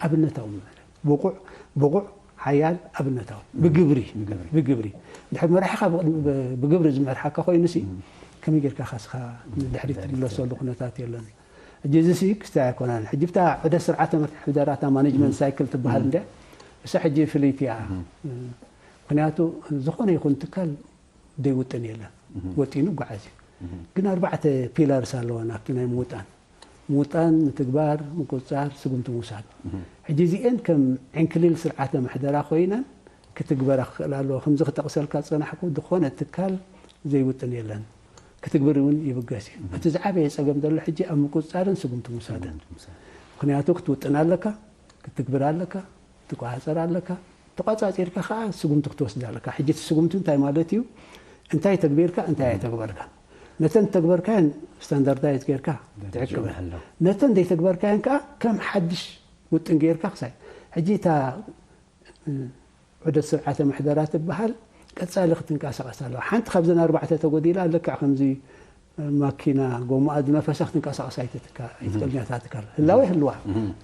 ኣብነታውን መሪሕነት። ብቑዕ፣ ብቑዕ፣ ሓያል፣ ኣብነታውን። ብግብሪ፣ ብግብሪ። ብግብሪ። ድሕሪ መራሒኻ ብ-፣ ብ-፣ ብግብሪ ዝመርሓካ ኮይኑሲ፣ ከመይ ጌርካ ካስኻ ንድሕሪት ትምለሰሉ ኩነታት የለን። ሕጂ እዚ ሲ ክስታይ ኣይኮነን። ሕጂ ብታ ዑደት ስርዓተ ምሕደራ እታ ማኔጅመንት ሳይክል ትበሃል እንድያ። እሳ ሕጂ ፍልይቲ እያ። ምኽንያቱ ዝኾነ ይኹን ትካል ዘይውጥን የለን። ወጢኑ ይጓዓዝ እዩ። ግን ኣርባዕተ ፒላርስ ኣለዋ ናብቲ ናይ ምውጣን። ምውጣን፣ ምትግባር፣ ምቁጽጻር፣ ስጉምቲ ምውሳድ። ሕጂ እዚኤን ከም ዕንክሊል ስርዓተ ምሕደራ ኮይነን ክትግበራ ክኽእል ኣለዎ። ከምዚ ክጠቕሰልካ ዝጸናሕኩ፣ ዝኾነ ትካል ዘይውጥን የለን። ክትግብር እውን ይብገስ እዩ። እቲ ዝዓበየ ጸገም ዘሎ ሕጂ ኣብ ምቁጽጻርን ስጉምቲ ምውሳድን። ምክንያቱ ክትውጥን ኣለካ፣ ክትግብር ኣለካ፣ ትቆጻጸር ኣለካ፣ ተቆጻጺርካ ከኣ ስጉምቲ ክትወስድ ኣለካ። ሕጂ እቲ ስጉምቲ እንታይ ማለት እዩ? እንታይ ተግቢርካ፣ እንታይ ኣይተግበርካን። ነተን ተግበርካየን ስታንዳርዳይዝ ጌርካ ትዕቅበን። ኣለዎ። ነተን ዘይተግበርካየን ከኣ ከም ሓድሽ ውጥን ጌርካ ክሳይ። ሕጂ እታ፣ እ፣ ዑደት ስርዓተ ምሕደራ ትበሃል ቀጻሊ ክትንቀሳቐስ ኣለዋ። ሓንቲ ካብዘን ኣርባዕተ ተጎዲላ፣ ልክዕ ከምዚ ማኪና ጎማኣ ዝነፈሳ ክትንቀሳቐስ ኣይትትካ-፣ ኣይትኽእልን እያ እታ ትካል። ህላወ ይህልዋ።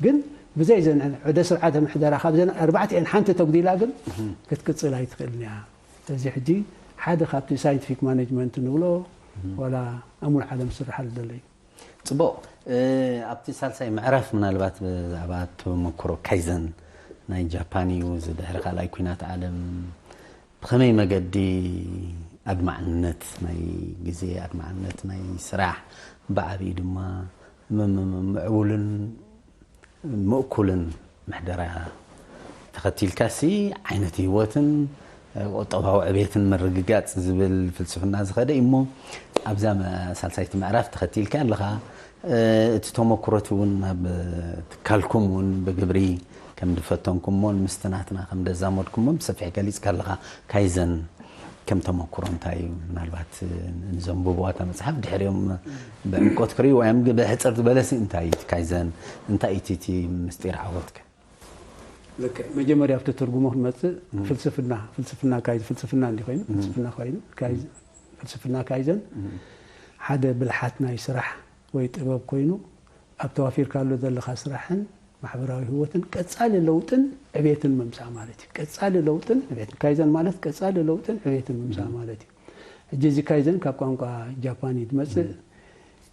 ግን ብዘይ ዘን ዑደ ስርዓተ ምሕደራ ካብዘን ኣርባዕቲኤን ሓንቲ ተጉዲላ ግን ክትቅጽል ኣይትኽእልን እያ። ስለዚ ሕጂ ሓደ ካብቲ ሳይንቲፊክ ማኔጅመንት ንብሎ ዋላ ኣብ ሙሉእ ዓለም ዝስርሓሉ ዘሎ እዩ። ጽቡቕ። እ፣ ኣብቲ ሳልሳይ ምዕራፍ ምናልባት ብዛዕባ ተመክሮ ካይዘን ናይ ጃፓን እዩ። እዚ ድሕሪ ካልኣይ ኲናት ዓለም ብኸመይ መገዲ ኣድማዕነት ናይ ግዜ፣ ኣድማዕነት ናይ ስራሕ፣ ብዓቢኡ ድማ ም-፣ ም-፣ ም-፣ ምዕቡልን ምእኩልን ምሕደራ ተኸቲልካሲ ዓይነት ህይወትን፣ ቁጠባዊ ዕቤትን ምርግጋጽ ዝብል ፍልስፍና ዝኸደ እዩ እሞ፣ ኣብዛ መ-፣ ሳልሳይቲ ምዕራፍ ተኸቲልካ ኣለኻ። እ፣ እቲ ተመኩሮት እውን ናብ ትካልኩም እውን ብግብሪ ከም ዝፈተንኩሞን ምስቲ ናትና ከም ዘዛመድኩሞን ብሰፊሕ ገሊጽካ ኣለኻ። ካይዘን ከም ተመኩሮ እንታይ እዩ? ምናልባት ንዘንብብዋ እታ መጽሓፍ ድሕሪኦም ብዕምቆት ክርእይዋ እዮም። ግን ብሕጽር ዝበለ ሲ እንታይ እዩ እቲ ካይዘን? እንታይ እዩ እቲ፣ እቲ ምስጢር ዓወትከ? ልክዕ፣ መጀመርያ ኣብቲ ትርጉሙ ክንመጽእ፣ ፍልስፍና፣ ፍልስፍና ካይ-፣ ፍልስፍና እንዲ ኮይኑ፣ ፍልስፍና ኮይኑ፣ ካይ-፣ ፍልስፍና ካይዘን ሓደ ብልሓት ናይ ስራሕ ወይ ጥበብ ኮይኑ፣ ኣብ ተዋፊርካሉ ዘለኻ ስራሕን ማሕበራዊ ህይወትን ቀጻሊ ለውጥን ዕቤትን ምምጻእ ማለት እዩ። ቀጻሊ ለውጥን ዕቤትን፣ ካይዘን ማለት ቀጻሊ ለውጥን ዕቤትን ምምጻእ ማለት እዩ። ሕጂ እዚ ካይዘን ካብ ቋንቋ ጃፓን እዩ ዝመጽእ።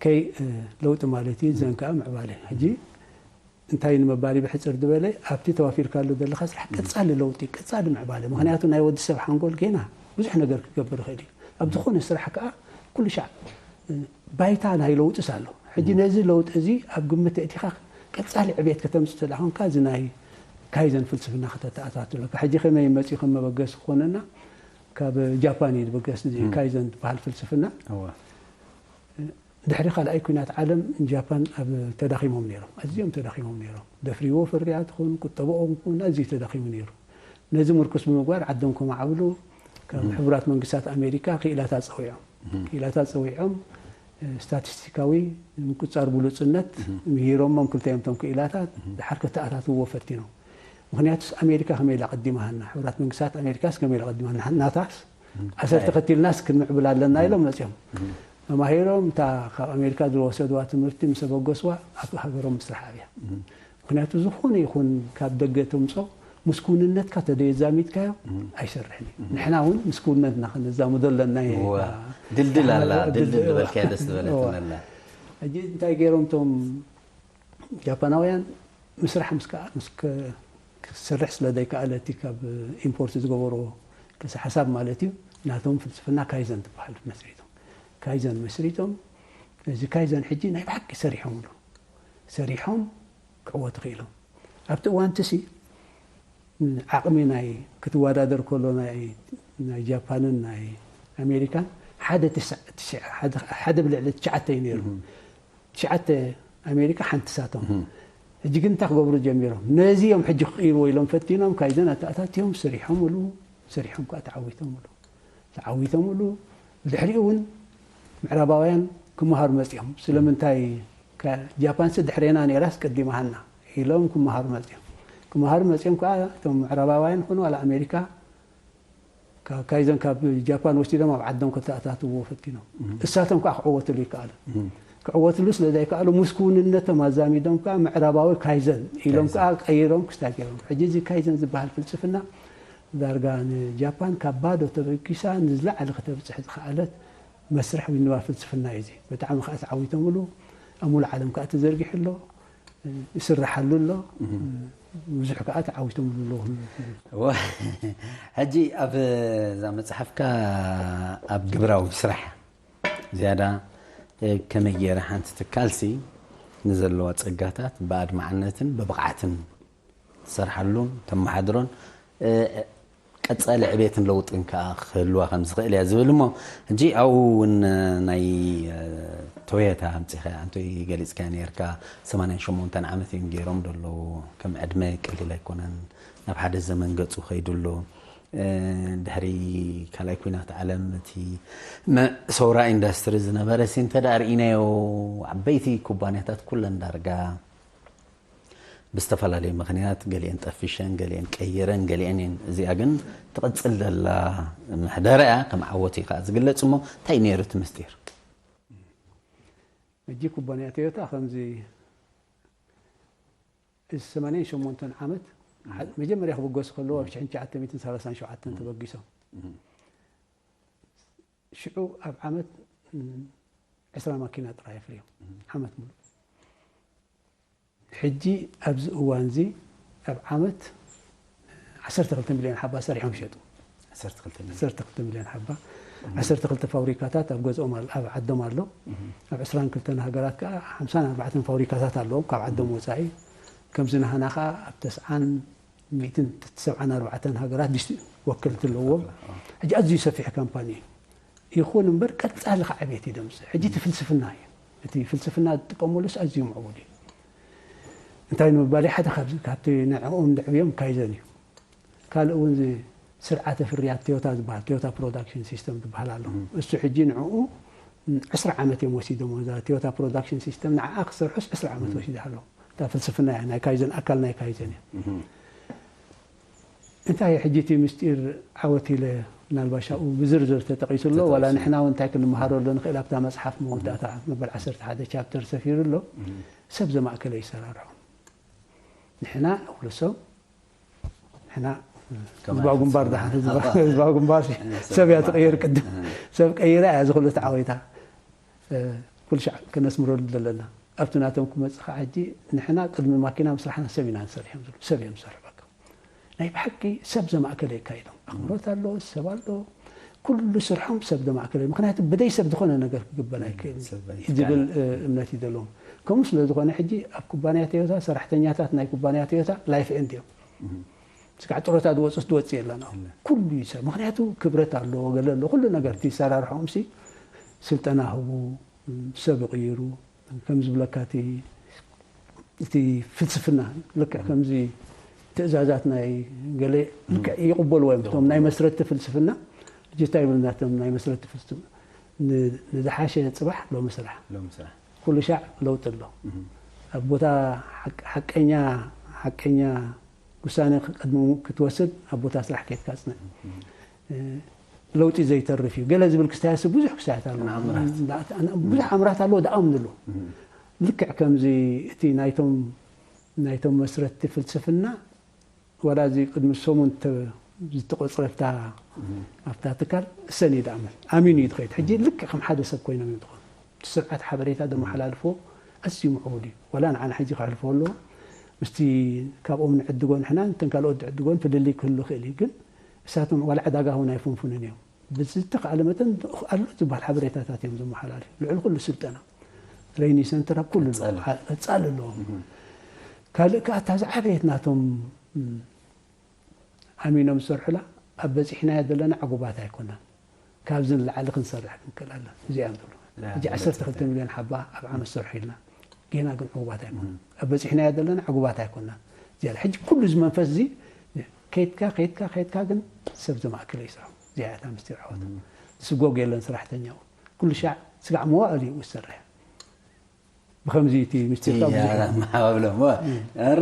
ከይ፣ እ፣ ለውጢ ማለት እዩ፣ ዘን ከኣ ምዕባለ። ሕጂ እንታይ ንምባል እዩ ብሕጽር ዝበለ፣ ኣብቲ ተዋፊርካሉ ዘለኻ ስራሕ ቀጻሊ ለውጢ፣ ቀጻሊ ምዕባለ። ምኽንያቱ ናይ ወዲ ሰብ ሓንጎል ጌና ብዙሕ ነገር ክገብር ይኽእል እዩ። ኣብ ዝኾነ ስራሕ ከኣ ኩሉ ሻዕ፣ እ፣ ባይታ ናይ ለውጥስ ኣሎ። ሕጂ ነዚ ለውጢ እዚ ኣብ ግምት ኣእቲኻ ቀጻሊ ዕቤት ከተምጽእ ተደኣ ኮንካ፣ እዚ ናይ ካይዘን ፍልስፍና ከተተኣታቱ ኣለካ። ሕጂ ከመይ መጺኡ ከም መበገሲ ክኾነና፣ ካብ ጃፓን እዩ ዝበገስ፣ እዚ ካይዘን ዝበሃል ፍልስፍና። እወ። ድሕሪ ካልኣይ ኲናት ዓለም ጃፓን ኣብ ተዳኺሞም ነይሮም፣ ኣዝዮም ተዳኺሞም ነይሮም። ደፍርዎ ፍርያት ይኹን ቁጠባኦም ይኹን ኣዝዩ ተዳኺሙ ነይሩ። ነዚ ምርኩስ ብምግባር ዓዶም ከማዕብሉ ካብ ሕቡራት መንግስታት ኣሜሪካ ክኢላታት ጸዊዖም። ክኢላታት ጸዊዖም፣ እ፣ ስታቲስቲካዊ ምቁጻር ብሉጽነት ምሂሮሞም ክልቲኦም እቶም ክኢላታት። ድሓር ከተኣታትውዎ ፈቲኖም። ምኽንያቱስ ኣሜሪካ ከመይ ኢላ ቀዲማሃና? ሕቡራት መንግስታት ኣሜሪካስ ከመይ ኢላ ቀዲማሃና? ናታስ ኣሰር ተኸቲልናስ ክንምዕብል ኣለና ኢሎም መጺኦም። ተማሂሮም እታ ካብ ኣሜሪካ ዝወሰድዋ ትምህርቲ ምስ ኣበገስዋ ኣብ ሃገሮም ምስራሕ ኣብያ። ምኽንያቱ ዝኾነ ይኹን ካብ ደገ ተምጾ ምስ ክውንነትካ ተደየዛሚድካዮ ኣይሰርሕን እዩ። ንሕና እውን ምስ ክውንነትና ከነዛምዶ ኣለና። እወ። ድልድል ኣላ፣ ድልድል ዝበልካያ ደስ ዝበለትኒ ኣላ። ሕጂ እንታይ ገይሮም እቶም ጃፓናውያን ምስራሕ ምስ ከኣ-፣ ምስ ከ-፣ ክሰርሕ ስለ ዘይከኣለ እቲ ካብ ኢምፖርት ዝገበሮ ቅርሲ ሓሳብ ማለት እዩ፣ ናቶም ፍልስፍና ካይዘን ትበሃል መስሪቶም። ካይዘን መስሪቶም፣ እዚ ካይዘን ሕጂ ናይ ብሓቂ ሰሪሖምሉ። ሰሪሖም ክዕወቱ ክኢሎም። ኣብቲ እዋን እቲ ሲ ዓቕሚ ናይ ክትወዳደር ከሎ ናይ፣ ናይ ጃፓንን ናይ ኣሜሪካን ሓደ ትስዕ-፣ ትስዕ-፣ ሓደ፣ ሓደ ብልዕሊ ትሽዓተ እዩ ነይሩ። ትሽዓተ ኣሜሪካ ሓንቲ ሳቶም። ሕጂ ግን እንታይ ክገብሩ ጀሚሮም? ነዚ እዮም ሕጂ ክቕይርዎ ኢሎም ፈቲኖም፣ ካይዘን ኣተኣታትዮም፣ ሰሪሖምሉ፣ ሰሪሖም ከዓ ተዓዊቶምሉ። ተዓዊቶምሉ። ድሕሪኡ እውን ምዕራባውያን ክመሃሩ መጺኦም። ስለምንታይ ከ-፣ ጃፓንሲ ድሕሬና ነይራስ ቀዲማሃና ኢሎም ክመሃሩ መጺኦም። ክመሃሩ መጺኦም ከዓ እቶም ምዕራባውያን ይኹኑ ዋላ ኣሜሪካ ካብ ካይዘን ካብ ጃፓን ወሲዶም ኣብ ዓዶም ከተኣታትውዎ ፈቲኖም። እሳቶም ከዓ ክዕወትሉ ይከኣሉ። ክዕወትሉ ስለ ዘይከኣሉ ምስ ክውንነቶም ኣዛሚዶም ከዓ ምዕራባዊ ካይዘን ኢሎም ከዓ ቀይሮም ክስታይ ገይሮም። ሕጂ እዚ ካይዘን ዝበሃል ፍልስፍና ዳርጋ ንጃፓን ካብ ባዶ ተበጊሳ ንዝለዓለ ከተብፅሕ ዝኸኣለት መስርሕ ወይ ንባብ ፍልስፍና እዩ። እዚ ብጣዕሚ ከዓ ተዓዊቶምሉ፣ ኣብ ሙሉእ ዓለም ከዓ ተዘርጊሑ ኣሎ፣ ይስራሓሉ ኣሎ፣ ብዙሕ ከዓ ተዓዊቶምሉ ኣለዉ። እወ፣ ሕጂ ኣብ እዛ መፅሓፍካ ኣብ ግብራዊ ስራሕ ዝያዳ ከመይ ገይረ ሓንቲ ትካልሲ ንዘለዋ ፀጋታት ብኣድማዕነትን ብብቕዓትን ትሰርሓሉን ተመሓድሮን፣ እ፣ ቀጻሊ ዕቤትን ለውጥን ከኣ ክህልዋ ከም ዝኽእል እያ ዝብል እሞ፣ ሕጂ ኣብኡ እውን ናይ፣ እ፣ ቶዮታ ኣምጺኻ፣ ኣንቶይ ገሊጽካ ነርካ፣ ሰማንያን ሸሞንተን ዓመት እዮም ገይሮም ዘለዉ። ከም ዕድመ ቀሊል ኣይኮነን። ናብ ሓደ ዘመን ገጹ ከይዱ ኣሎ። እ፣ ድሕሪ ካልኣይ ኲናት ዓለም እቲ መ-፣ ሰውራ ኢንዳስትሪ ዝነበረ ሲ እንተ ደኣ ርኢናዮ፣ ዓበይቲ ኩባንያታት ኩለን ዳርጋ ብዝተፈላለየ ምኽንያት ገሊአን ጠፊሸን፣ ገሊአን ቀይረን፣ ገሊአን እየን። እዚኣ ግን ትቕጽል ዘላ ምሕደራ እያ፣ ከም ዓወት እዩ ከኣ ዝግለጽ። እሞ እንታይ ነይሩ እቲ ምስጢር? ሕጂ ኩባንያ ቶዮታ ከምዚ እዚ ሰማንያን ሸሞንተን ዓመት፣ መጀመርያ ክብገሱ ከለዉ ኣብ ሽሕን ትሽዓተ ሚእትን ሰላሳን ሸውዓተን ተበጊሶም። ሽዑ ኣብ ዓመት፣ ም፣ ዕስራ ማኪና ጥራይ ኣፍርዮም። ዓመት ሙሉእ። ሕጂ ኣብዚ እዋን እዚ ኣብ ዓመት ዓሰርተ ክልተ ሚልዮን ሓባ ሰሪሖም ሸጡ። ዓሰርተ ክልተ ሚልዮን። ዓሰርተ ክልተ ሚልዮን ሓባ። ዓሰርተ ክልተ ፋብሪካታት ኣብ ገዝኦም ኣል-፣ ኣብ ዓዶም ኣሎ። ኣብ ዕስራን ክልተን ሃገራት ከኣ ሓምሳን ኣርባዕተን ፋብሪካታት ኣለዎም ካብ ዓዶም ወጻኢ። ከምዚ ናህና ከኣ ኣብ ተስዓን ሚእትን ሰብዓን ኣርባዕተን ሃገራት ዲስ ወክልቲ ኣለዎም። ሕጂ ኣዝዩ ሰፊሕ ካምፓኒ እዩ። ይኹን እምበር ቀጻሊ ከዓ ዕቤት እዩ ደምፅእ። ሕጂ እቲ ፍልስፍና እዩ። እቲ ፍልስፍና ዝጥቀመሉስ ኣዝዩ ምዕቡል እዩ። እንታይ ንምባል ሓደ ካብዚ ካብቲ ንዕኦም ድዕብዮም ካይዘን እዩ። ካልእ እውን እዚ ስርዓተ ፍርያት ቶዮታ ዝበሃል ቶዮታ ፕሮዳክሽን ሲስተም ዝበሃል ኣሎ። እሱ ሕጂ ንዕኡ ዕስራ ዓመት እዮም ወሲዶም። እዛ ቶዮታ ፕሮዳክሽን ሲስተም ንዓኣ ክሰርሑስ ዕስራ ዓመት ወሲዳ ኣሎ። እታ ፍልስፍና እያ ናይ ካይዘን ኣካል ናይ ካይዘን እያ። እንታይ ሕጂ እቲ ምስጢር ዓወት ኢለ ምናልባሽ ኣብኡ ብዝርዝር ተጠቒሱ ኣሎ ዋላ ንሕና እውን እንታይ ክንመሃረሉ ንኽእል ኣብታ መፅሓፍ መወዳእታ መበል ዓሰርተ ሓደ ቻፕተር ሰፊሩ ኣሎ። ሰብ ዘማእከለ ይሰራርሑ። ንሕና እብሉ ሰብ ንሕና ህዝባዊ ግንባር ደሓን ህዝባዊ ግንባር ሰብ እያ ትቕይር ቅድም ሰብ ቀይራ እያ ዝኽሉ ተዓወይታ። ኩሉ ሻዕ ከነስምረሉ ዘለና ኣብቲ ናቶም ክመፅእ ከዓ ሕጂ ንሕና ቅድሚ ማኪና ምስራሕና ሰብ ኢና ንሰርሕ እዮም ዝብሉ ሰብ እዮም ዝሰርሑ በቃ። ናይ ብሓቂ ሰብ ዘማእከለ የካይዶም ኣኽብሮት ኣሎ ሰብ ኣሎ። ኩሉ ስርሖም ሰብ ዘማእከለ ምክንያቱ ብደይ ሰብ ዝኾነ ነገር ክግበር ኣይክእል ዝብል እምነት እዩ ዘለዎም። ከምኡ ስለ ዝኾነ ሕጂ ኣብ ኩባንያ ቶዮታ ሰራሕተኛታት ናይ ኩባንያ ቶዮታ ላይፍ ኤንድ እዮም። ስጋዕ ጥሮታ ዝወፅስ ዝወፅእ የለን። ኩሉ እዩ ሰብ ምክንያቱ ክብረት ኣለዎ ገለ ኣሎ ኩሉ ነገር እቲ ሰራርሖም ሲ ስልጠና ህቡ ሰብ ይቕይሩ ከም ዝብለካ እቲ እቲ ፍልስፍና ልክዕ ከምዚ ትእዛዛት ናይ ገለ ልክዕ ይቕበልዎ እዮም እቶም ናይ መስረቲ ፍልስፍና። ሕጂ እንታይ ይብልና እቶም ናይ መስረቲ ፍልስፍና ንዝሓሸ ፅባሕ ሎሚ ስራሕ። ሎሚ ስራሕ። ኩሉ ሻዕ ለውጢ ኣሎ። ኣብ ቦታ ሓቀኛ ሓቀኛ ውሳነ ቅድሚ ክትወስድ ኣብ ቦታ ስራሕ ከይድካ ፅንዕ። ለውጢ ዘይተርፍ እዩ ገለ ዝብል ክስታያስ ብዙሕ ክስታያት ኣሎ። ብዙሕ ኣምራት ኣለዎ ደኣ ምንሉ። ልክዕ ከምዚ እቲ ናይቶም ናይቶም መስረትቲ ፍልስፍና ዋላ እዚ ቅድሚ ሰሙን ዝተቆፅረፍታ ኣብታ ትካል እሰን እዩ ደኣ ኣሚኑ እዩ ትኸይድ። ሕጂ ልክዕ ከም ሓደ ሰብ ኮይኖም እዮም ትኾኑ። እቲ ስርዓት ሓበሬታ ዘመሓላልፎ ኣዝዩ ምዕቡል እዩ። ዋላ ንዓና ሕጂ ከሕልፎ ኣለዎ ምስቲ ካብኦም ንዕድጎ ንሕና ንተን ካልኦት ዝዕድጎን ፍልልይ ክህሉ ይኽእል እዩ። ግን እሳቶም ዋላ ዕዳጋ እውን ኣይፍንፉንን እዮም። ብዝተኻእለ መጠን ኣሎ ዝበሃል ሓበሬታታት እዮም ዘመሓላልፉ። ልዕሊ ኩሉ ስልጠና ትሬኒ ሰንተር ኣብ ኩሉ ቀፃሊ ኣለዎም። ካልእ ከዓ እታ ዝዓበየት ናቶም ኣሚኖም ዝሰርሑላ ኣብ በፂሕናዮ ዘለና ዕጉባት ኣይኮናን። ካብዚ ንላዕሊ ክንሰርሕ ክንክእል ኣለና። እዚኣ እዮም ዝብሉ። ሕጂ ዓሰርተ ክልተ ሚልዮን ሓባ ኣብ ዓመት ሰርሑ ኢልና ጌና ግን ዕጉባት ኣይኮናን። ኣብ በፂሕናዮ ዘለና ዕጉባት ኣይኮናን። እዚኣ ሕጂ ኩሉ እዚ መንፈስ እዚ ከይድካ ከይድካ ከይድካ ግን ሰብ ዘማእከለ ይስርሖ። እዚኣ እታ ምስጢር ዓወት ስጎግ የለን ሰራሕተኛኡ ኩሉ ሻዕ ስጋዕ መዋእል እዩ ዝሰርሕ። ብኸምዚ እቲ ምስጢር ካብ ብዙሕ መሓባብሎም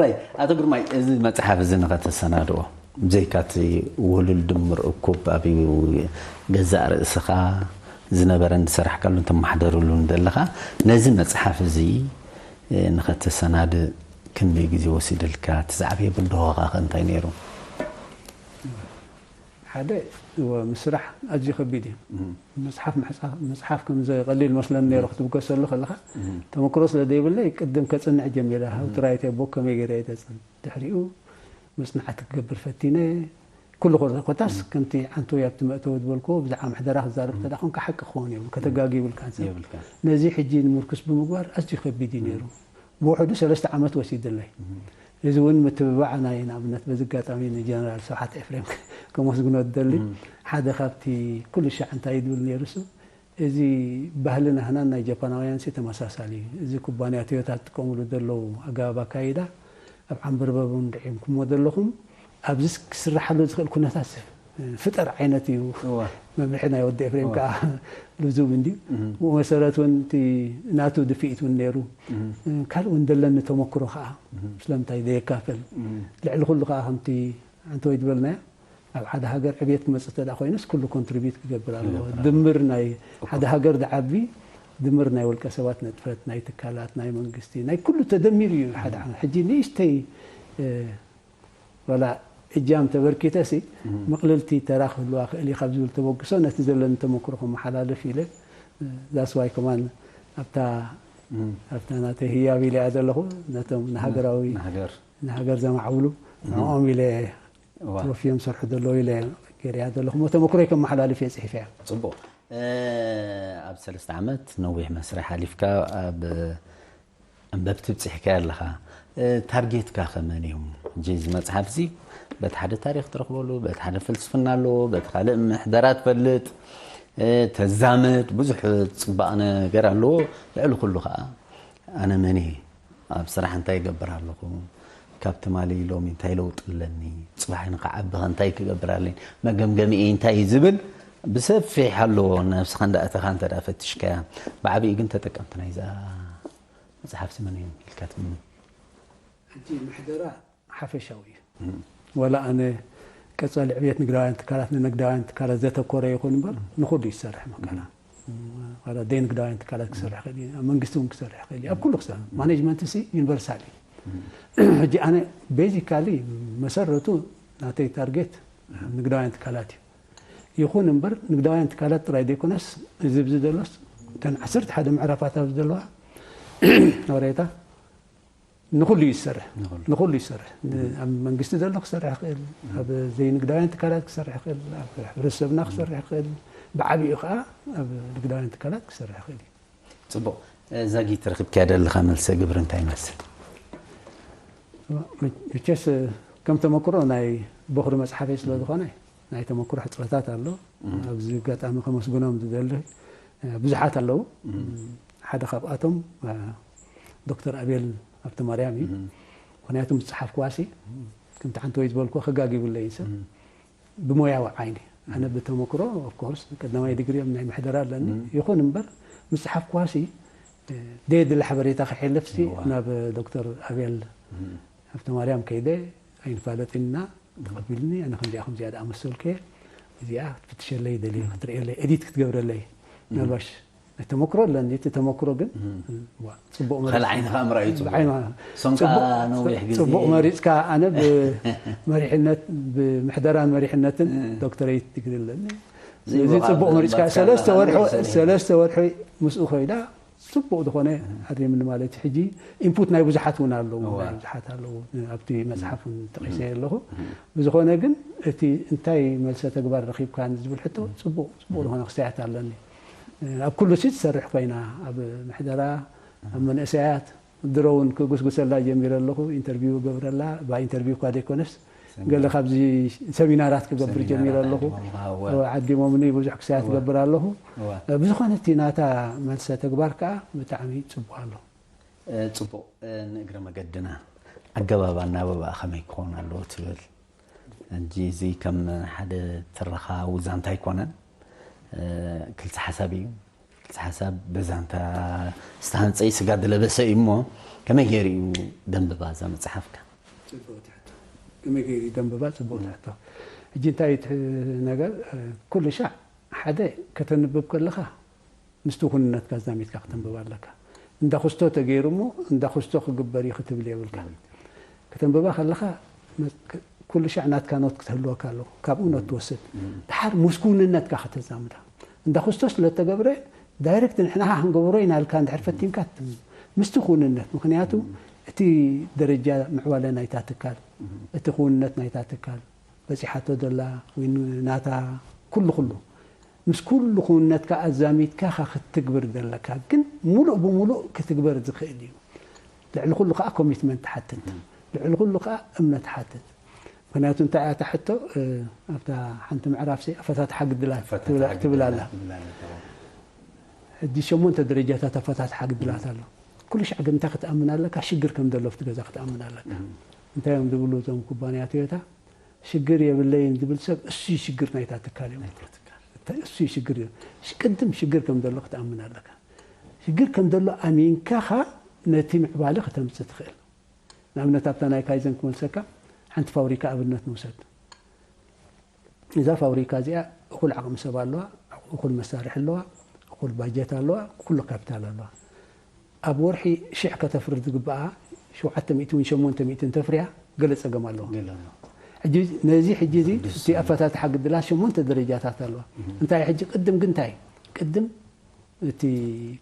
ራይ ኣቶ ግርማይ እዚ መፅሓፍ እዚ ንኸተሰናድኦ ብዘይካ እቲ ውህሉል ድምር እኩብ ኣብ ገዛእ ርእስኻ ዝነበረን ዝሰራሕካሉን ተመሓደርሉን ዘለኻ ነዚ መፅሓፍ እዚ ንኸተሰናድእ ክንደይ ግዜ ወሲድልካ? እቲ ዝዓበየ ብድሆኻ ከ እንታይ ነይሩ? ሓደ ምስራሕ ኣዝዩ ከቢድ እዩ። መፅሓፍ ምሕፃፍ መፅሓፍ ከም ዘቐሊል መስለኒ ነይሩ ክትብገሰሉ ከለኻ ተመክሮ ስለ ዘይብለይ ቅድም ከፅንዕ ጀሚረ how to write a book ከመይ ገይረ እየ ዘፅንዕ ድሕሪኡ መፅናዕቲ ክገብር ፈቲነ ኩሉ ኮታስ ከምቲ ዓንተወይ ኣብቲ መእተዊ ዝበልክዎ ብዛዕባ ምሕደራ ክዛረብ እንተ ኮንካ ሓቂ ክኸውን የብሉ ከተጋጊ ይብልካ ንሰብ ነዚ ሕጂ ንምርኩስ ብምግባር ኣዝዩ ከቢድ እዩ ነይሩ። ብውሕዱ ሰለስተ ዓመት ወሲድለይ። እዚ እውን ምትብባዕ ናይ ንኣብነት በዚ ኣጋጣሚ ንጀነራል ስብሓት ኤፍሬም ከመስግኖ ዝደሊ ሓደ ካብቲ ኩሉ ሻዕ እንታይ ይድብል ነይሩ እሱ እዚ ባህሊ ናህናን ናይ ጃፓናውያን ሲ ተመሳሳሊ እዩ። እዚ ኩባንያ ቶዮታ ዝጥቀምሉ ዘለዉ ኣገባብ ኣካይዳ ኣብ ዓንበርበብ እውን ርዒምኩሞ ዘለኹም ኣብዚ ክስራሓሉ ዝኽእል ኩነታት ፍጠር ዓይነት እዩ። መምርሒ ናይ ወዲ ኤፍሬም ከዓ ልዙብ እንድዩ። ብኡ መሰረት እውን እቲ ናቱ ድፍኢት እውን ነይሩ። ካልእ እውን ዘለኒ ተመክሮ ከዓ ስለምንታይ ዘየካፈል ልዕሊ ኩሉ ከዓ ከምቲ ዓንተወይ ዝበልናዮ ኣብ ሓደ ሃገር ዕብየት ክመፅእ እንተ ኮይኑስ ኩሉ ኮንትሪቢዩት ክገብር ኣለዎ። ድምር ናይ ሓደ ሃገር ዝዓቢ ድምር ናይ ውልቀ ሰባት ንጥፈት ናይ ትካላት ናይ መንግስቲ ናይ ኩሉ ተደሚሩ እዩ ሓደ ዓመት ሕጂ ንእሽተይ ዋላ እጃም ተበርኪተሲ ምቕልልቲ ተራ ክህልዋ ክእል እዩ ካብ ዝብል ተበግሶ ነቲ ዘለኒ ተመክሮ ከመሓላልፍ ኢለ that's why ከማን ኣብታ ኣብታ ናተይ ህያብ ኢለ እያ ዘለኹ ነቶም ንሃገራዊ ንሃገር ዘማዕብሉ ንኦም ኢለ ተወፍዮም ዝሰርሑ ዘለዉ ኢለ ገይረያ ዘለኹ እሞ ተመክሮይ ከመሓላልፍ እየ ፅሒፈያ። ፅቡቕ ኣብ ሰለስተ ዓመት ነዊሕ መስርሕ ሓሊፍካ ኣብ ኣንበብቲ ብፂሕካ ኣለኻ። ታርጌትካ ከመን እዮም? ሕጂ እዚ መፅሓፍ እዚ በቲ ሓደ ታሪክ ትረክበሉ፣ በቲ ሓደ ፍልስፍና ኣለዎ፣ በቲ ካልእ ምሕደራ ትፈልጥ፣ ተዛመድ፣ ብዙሕ ፅባቕ ነገር ኣለዎ። ልዕሊ ኩሉ ከዓ ኣነ መን እየ? ኣብ ስራሕ እንታይ ይገብር ኣለኹ? ካብ ትማሊ ሎሚ እንታይ ለውጢ ኣለኒ? ፅባሕ ንክዓቢ ከ እንታይ ክገብር ኣለኒ? መገምገሚኡ እንታይ እዩ ዝብል ብሰፊሕ ኣለዎ። ነብስኻ እንዳእተኻ እንተ ደኣ ፈቲሽካያ፣ ብዓቢኡ ግን ተጠቀምቲ ናይዛ መፅሓፍቲ መን እዮም ኢልካ ትእምን? ሕጂ ምሕደራ ሓፈሻዊ እዩ። ዋላ ኣነ ቀጻሊ ዕብየት ንግዳውያን ትካላት፣ ንንግዳውያን ትካላት ዘተኮረ ይኹን እምበር፣ ንኹሉ ይሰርሕ መከራ። ዋላ ደይ ንግዳውያን ትካላት ክሰርሕ ይኽእል እዩ፣ ኣብ መንግስቲ እውን ክሰርሕ ይኽእል እዩ፣ ኣብ ኩሉ ክሰርሕ። ማኔጅመንት ሲ ዩኒቨርሳል እዩ። ሕጂ ኣነ ቤዚካሊ መሰረቱ ናተይ ታርጌት ንግዳውያን ትካላት እዩ። ይኹን እምበር ንግዳውያን ትካላት ጥራይ ዘይኮነስ፣ እዚ ብዚ ዘሎስ እተን ዓሰርተ ሓደ ምዕራፋት ኣብዚ ዘለዋ ወሬታ ንኹሉ እዩ ዝሰርሕ። ንኹሉ። ንኹሉ ይሰርሕ። ን-፣ ኣብ መንግስቲ ዘሎ ክሰርሕ ይኽእል፣ ኣብ ዘይንግዳውያን ትካላት ክሰርሕ ይኽእል፣ ኣብ ሕብረተሰብና ክሰርሕ ይኽእል፣ ብዓቢኡ ከዓ ኣብ ንግዳውያን ትካላት ክሰርሕ ይኽእል እዩ። ጽቡቕ። ዛጊት ረኺብካያ ዘለኻ መልሰ ግብሪ እንታይ ይመስል? መ-፣ መቸስ ከም ተመክሮ ናይ በኹሪ መጽሓፈይ ስለ ዝኾነ ናይ ተመክሮ ሕጽረታት ኣሎ። ኣብዚ ኣጋጣሚ ከመስግኖም ዝደሊ ብዙሓት ኣለዉ። ሓደ ካብኣቶም ዶክተር ኣቤል ሃብተማርያም እዩ። ምኽንያቱ ምስ ጸሓፍኩዋሲ ከምቲ ሓንቲ ወይ ዝበልኩዎ ከጋጊቡለይ ሰብ ብሞያዊ ዓይኒ፣ ኣነ ብተመክሮ፣ ኦፍኮርስ፣ ቀዳማይ ዲግሪ ኣብ ናይ ምሕደራ ኣለኒ። ይኹን እምበር ምስ ጸሓፍኩዋሲ ደየድሊ ሓበሬታ ከሕልፍሲ ናብ ዶክተር ኣቤል ሃብተማርያም ከይደ ኣይንፋለጥን ኢና፣ ተቐቢሉኒ። ኣነ ከምዚኣ ከምዚኣ ደኣ መሰልኩ እየ፣ እዚኣ ክትፍትሸለይ ይደሊ፣ ክትርእየለይ፣ ኤዲት ክትገብረለይ። ምናልባሽ ናይ ተመክሮ ኣለኒ፣ እቲ ተመክሮ ግን ዋ፣ ጽቡቕ መሪጽ-፣ ካልእ ዓይንኻ ምርኣዩ ጽቡቕ። ብዓይና ሶምካ ጽቡቕ፣ ነዊሕ ግዜ ጽቡቕ መሪጽካ። ኣነ ብመሪሕነት፣ ብምሕደራን መሪሕነትን ዶክተሬት ዲግሪ ኣለኒ። እዚ ጽቡቕ መሪጽካ። ሰለስተ ወርሒ፣ ሰለስተ ወርሒ ምስኡ ኮይዳ ጽቡቕ ዝኾነ ኣሪምኒ ማለት እዩ። ሕጂ ኢንፑት ናይ ብዙሓት እውን ኣለዉ፣ ናይ ብዙሓት ኣለዉ። ኣብቲ መጽሓፍ እውን ጠቒሰ ኣለኹ። ብዝኾነ ግን እቲ እንታይ መልሰ ተግባር ረኺብካ ዝብል ሕቶ ጽቡቕ፣ ጽቡቕ ዝኾነ ክስተያት ኣለኒ። ኣብ ኩሉ ሲ ትሰርሕ ኮይና፣ ኣብ ምሕደራ፣ ኣብ መንእሰያት፣ ድሮ እውን ክጉስጉሰላ ጀሚረ ኣለኹ። ኢንተርቪው ገብረላ፣ ብኢንተርቪው እኳ ዘይኮነስ፣ ገለ ካብዚ ሰሚናራት ክገብር ጀሚረ ኣለኹ። ዓዲሞምኒ፣ ብዙሕ ክሳያ ትገብር ኣለኹ። ብዝኾነ እቲ ናታ መልሰ ተግባር ከኣ ብጣዕሚ ጽቡቕ ኣሎ። ጽቡቕ። ንእግረ መገድና ኣገባብ ኣናብባ ከመይ ክኸውን ኣለዎ ትብል? እንጂ እዚ ከም ሓደ ትረኻ ውዛንታ ኣይኮነን። ክልተ ሓሳብ እዩ። ክልተ ሓሳብ ብዛንታ ዝተሃንጸ እዩ፣ ስጋ ዝለበሰ እዩ። እሞ ከመይ ገይሩ እዩ ደንብባ እዛ መጽሓፍካ? ጽቡቕ ትሕቶ። ከመይ ገይሩ እዩ ደንብባ? ጽቡቕ ትሕቶ። ሕጂ እንታይ እዩ እቲ ነገር? ኩሉ ሻዕ ሓደ ከተንብብ ከለኻ ምስቲ ኩንነትካ ኣዛሚድካ ከተንብብ ኣለካ። እንዳ ኩስቶ ተገይሩ እሞ እንዳ ኩስቶ ክግበር እዩ ክትብል የብልካ። ከተንብባ ከለኻ መ-፣ ክ-፣ ኩሉ ሻዕ ናትካ ኖት ክትህልወካ ኣለዎ። ካብኡ ኖት ትወስድ። ድሓር ምስ ኩንነትካ ከተዛምዳ። እንዳ ኩስቶ ስለ እተገብረ ዳይሬክት ንሕና ክንገብሮ ኢና ኢልካ እንድሕር ፈቲንካ ት-፣ ምስቲ ኩንነት። ምኽንያቱ እቲ ደረጃ ምዕባለ ናይታ ትካል፣ እቲ ክውንነት ናይታ ትካል፣ በጺሓቶ ዘላ ወይ ን-፣ ናታ ኩሉ ኩሉ ምስ ኩሉ ክውንነትካ ኣዛሚድካ ኢኻ ክትግብር ዘለካ፣ ግን ሙሉእ ብሙሉእ ክትግበር ዝኽእል እዩ። ልዕሊ ኩሉ ከኣ ኮሚትመንት ትሓትት። ልዕሊ ኩሉ ከኣ እምነት ትሓትት። ምኽንያቱ እንታይ እያ እታ ሕቶ፣ እ፣ ኣብታ ሓንቲ ምዕራፍሲ ኣፈታትሓ ግድላት ኣፈታትሓ ትብላ፣ ትብል ኣላ። ግድላት ትብል ኣላ፣ ተባዕ። ሕጂ ሸሞንተ ደረጃታት ኣፈታትሓ ግድላት ኣሎ። ኩሉ ሻዕ ግን እንታይ ክትኣምን ኣለካ? ሽግር ከም ዘሎ ኣብቲ ገዛ ክትኣምን ኣለካ። እም። እንታይ እዮም ዝብሉ እዞም ኩባንያ ቶዮታ? ሽግር የብለይን ዝብል ሰብ እሱ እዩ ሽግር ናይታ ትካል እዮም። ናይታ ትካል። እታ-፣ እሱ እዩ ሽግር እዩ። ሽ-፣ ቅድም ሽግር ከም ዘሎ ክትኣምን ኣለካ። ሽግር ከም ዘሎ ኣሚንካ ኻ ነቲ ምዕባለ ከተምጽእ ትኽእል። ንኣብነት ኣብታ ናይ ካይዘን ክመልሰካ ሓንቲ ፋብሪካ ኣብነት ንውሰድ። እዛ ፋብሪካ እዚኣ እኹል ዓቕሚ ሰብ ኣለዋ፣ እኹል መሳርሒ ኣለዋ፣ እኹል ባጀት ኣለዋ፣ ኩሉ ካፒታል ኣለዋ። ኣብ ወርሒ ሽሕ ከተፍሪ ዝግብኣ ሸውዓተ ሚእቲ ወይ ሸሞንተ ሚእቲ እንተፍርያ ገለ ጸገም ኣለዎ። ገለ ኣሎ። ሕጂ ነዚ ሕጂ እዚ እቲ ኣፈታትሓ ግድላት ሸሞንተ ደረጃታት ኣለዋ። እህ። እንታይ ሕጂ ቅድም ግን እንታይ? ቅድም እቲ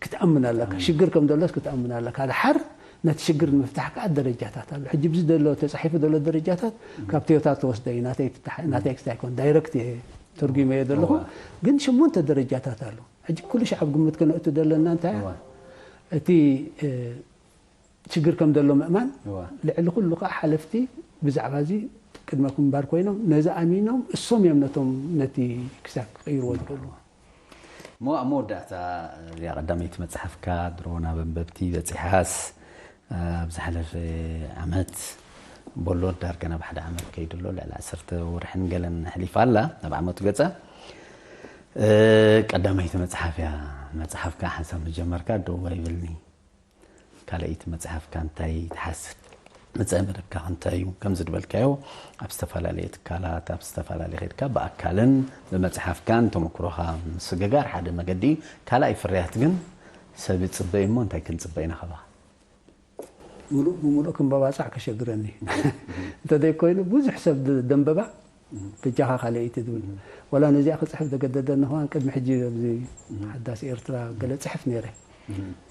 ክትኣምን ኣለካ። ክትኣምን። ሽግር ከም ዘሎስ ክትኣምን ኣለካ። ድሓር ነቲ ሽግር ንምፍታሕ ከኣ ደረጃታት ኣሎ። ሕጂ ብዚ ዘሎ ተጻሒፉ ዘሎ ደረጃታት ካብ ቶዮታ ተወስደ እዩ። ናተይ ፍታሕ፣ ናተይ ክስታይ ኣይኮን። ዳይረክት እየ ተርጉመዮ ዘለኹ። እዋ። ግን ሸሞንተ ደረጃታት ኣሎ። ሕጂ ኩሉ ሻዕ ኣብ ግምት ከነእቱ ዘለና እንታይ እያ? እዋ። እቲ፣ እ፣ ችግር ከም ዘሎ ምእማን እዋ። ልዕሊ ኩሉ ከዓ ሓለፍቲ ብዛዕባ እዚ ቅድመ ምንባር ኮይኖም ነዚ ኣሚኖም እሶም እዮም ነቶም ነቲ ክሳብ ክቕይርዎ ዝኽእሉ። እሞ ኣብ መወዳእታ እዚኣ ቀዳመይቲ መፅሓፍካ ድሮ ናብ ኣንበብቲ በፂሓስ ኣብ ዝሓለፈ ዓመት ቦሎ ዳርጋ ናብ ሓደ ዓመት ከይዱ ኣሎ፣ ልዕሊ ዓሰርተ ወርሕን ገለን ኣሕሊፋ ኣላ ናብ ዓመቱ ገፃ። ቀዳመይቲ መፅሓፍ እያ። መፅሓፍካ ሓንሳብ ምጀመርካ ደው ኣይብልኒ። ካልኣይቲ መፅሓፍካ እንታይ ትሓስብ? መፃኢ መደብካ እንታይ እዩ? ከምዚ ዝበልካዮ ኣብ ዝተፈላለየ ትካላት ኣብ ዝተፈላለየ ከድካ ብኣካልን ብመፅሓፍካን ተመክሮኻ ምስግጋር ሓደ መገዲ እዩ። ካልኣይ ፍርያት ግን ሰብ ይፅበ እዩ እሞ እንታይ ክንፅበ ኢና ካባኻ? ሙሉእ ብሙሉእ ክንበባፃዕ ከሸግረኒ እንተዘይኮይኑ ብዙሕ ሰብ ድ- ደንበባ በጃኻ ካልኣይቲ ዝብል ወላ ነዚኣ ክፅሕፍ ዘገደደኒ ከዋን ቅድሚ ሕጂ ኣብዚ ሓዳስ ኤርትራ ገለ ፅሕፍ ነይረ።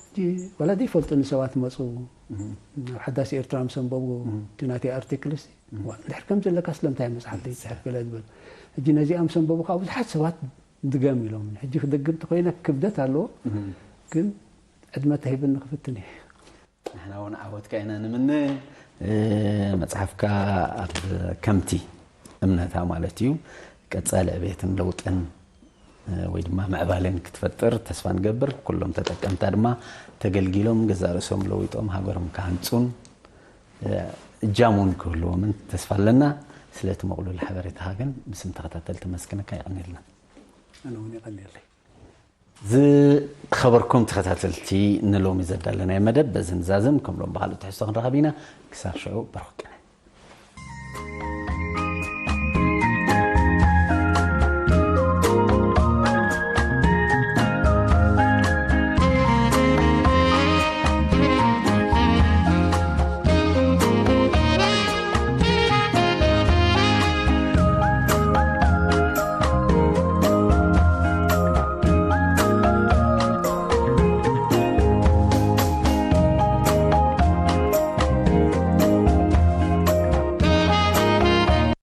ሕጂ ወላ ዘይፈልጡኒ ሰባት መፁ። ናብ ሓዳስ ኤርትራ ምስ ኣንበቡ እቲ ናተይ ኣርቲክልስ ድሕር ከም ዘለካ ስለምታይ መፅሓፍ ዘይፅሕፍ ገለ ዝበሉ። ሕጂ ነዚኣ ምስ ኣንበቡ ከዓ ብዙሓት ሰባት ድገም ኢሎም ሕጂ ክደግም ተኮይነ ክብደት ኣለዎ። ግን ዕድመ ተሂብኒ ክፍትን እየ። ንሕና እውን ዓወትካ ኢና ንምነ። መፅሓፍካ ኣብ ከምቲ እምነታ ማለት እዩ ቀፃሊ ዕቤትን ለውጥን ወይ ድማ ምዕባለን ክትፈጥር ተስፋ ንገብር። ኩሎም ተጠቀምታ ድማ ተገልጊሎም ገዛ ርእሶም ለዊጦም ሃገሮም ክሃንፁን እጃም እውን ክህልዎምን ተስፋ ኣለና። ስለቲ መቕሉል ሓበሬታኻ ግን ብስም ተኸታተልቲ መስክነካ ይቐንልና። ኣነ እውን ይቐንየለይ። ዝኸበርኩም ተኸታተልቲ ንሎሚ ዘዳለናዮ መደብ በዚ ንዛዝም። ከም ሎም ብኻልእ ትሕዝቶ ክንረኸብ ኢና። ክሳብ ሽዑ በርኹ ቅነ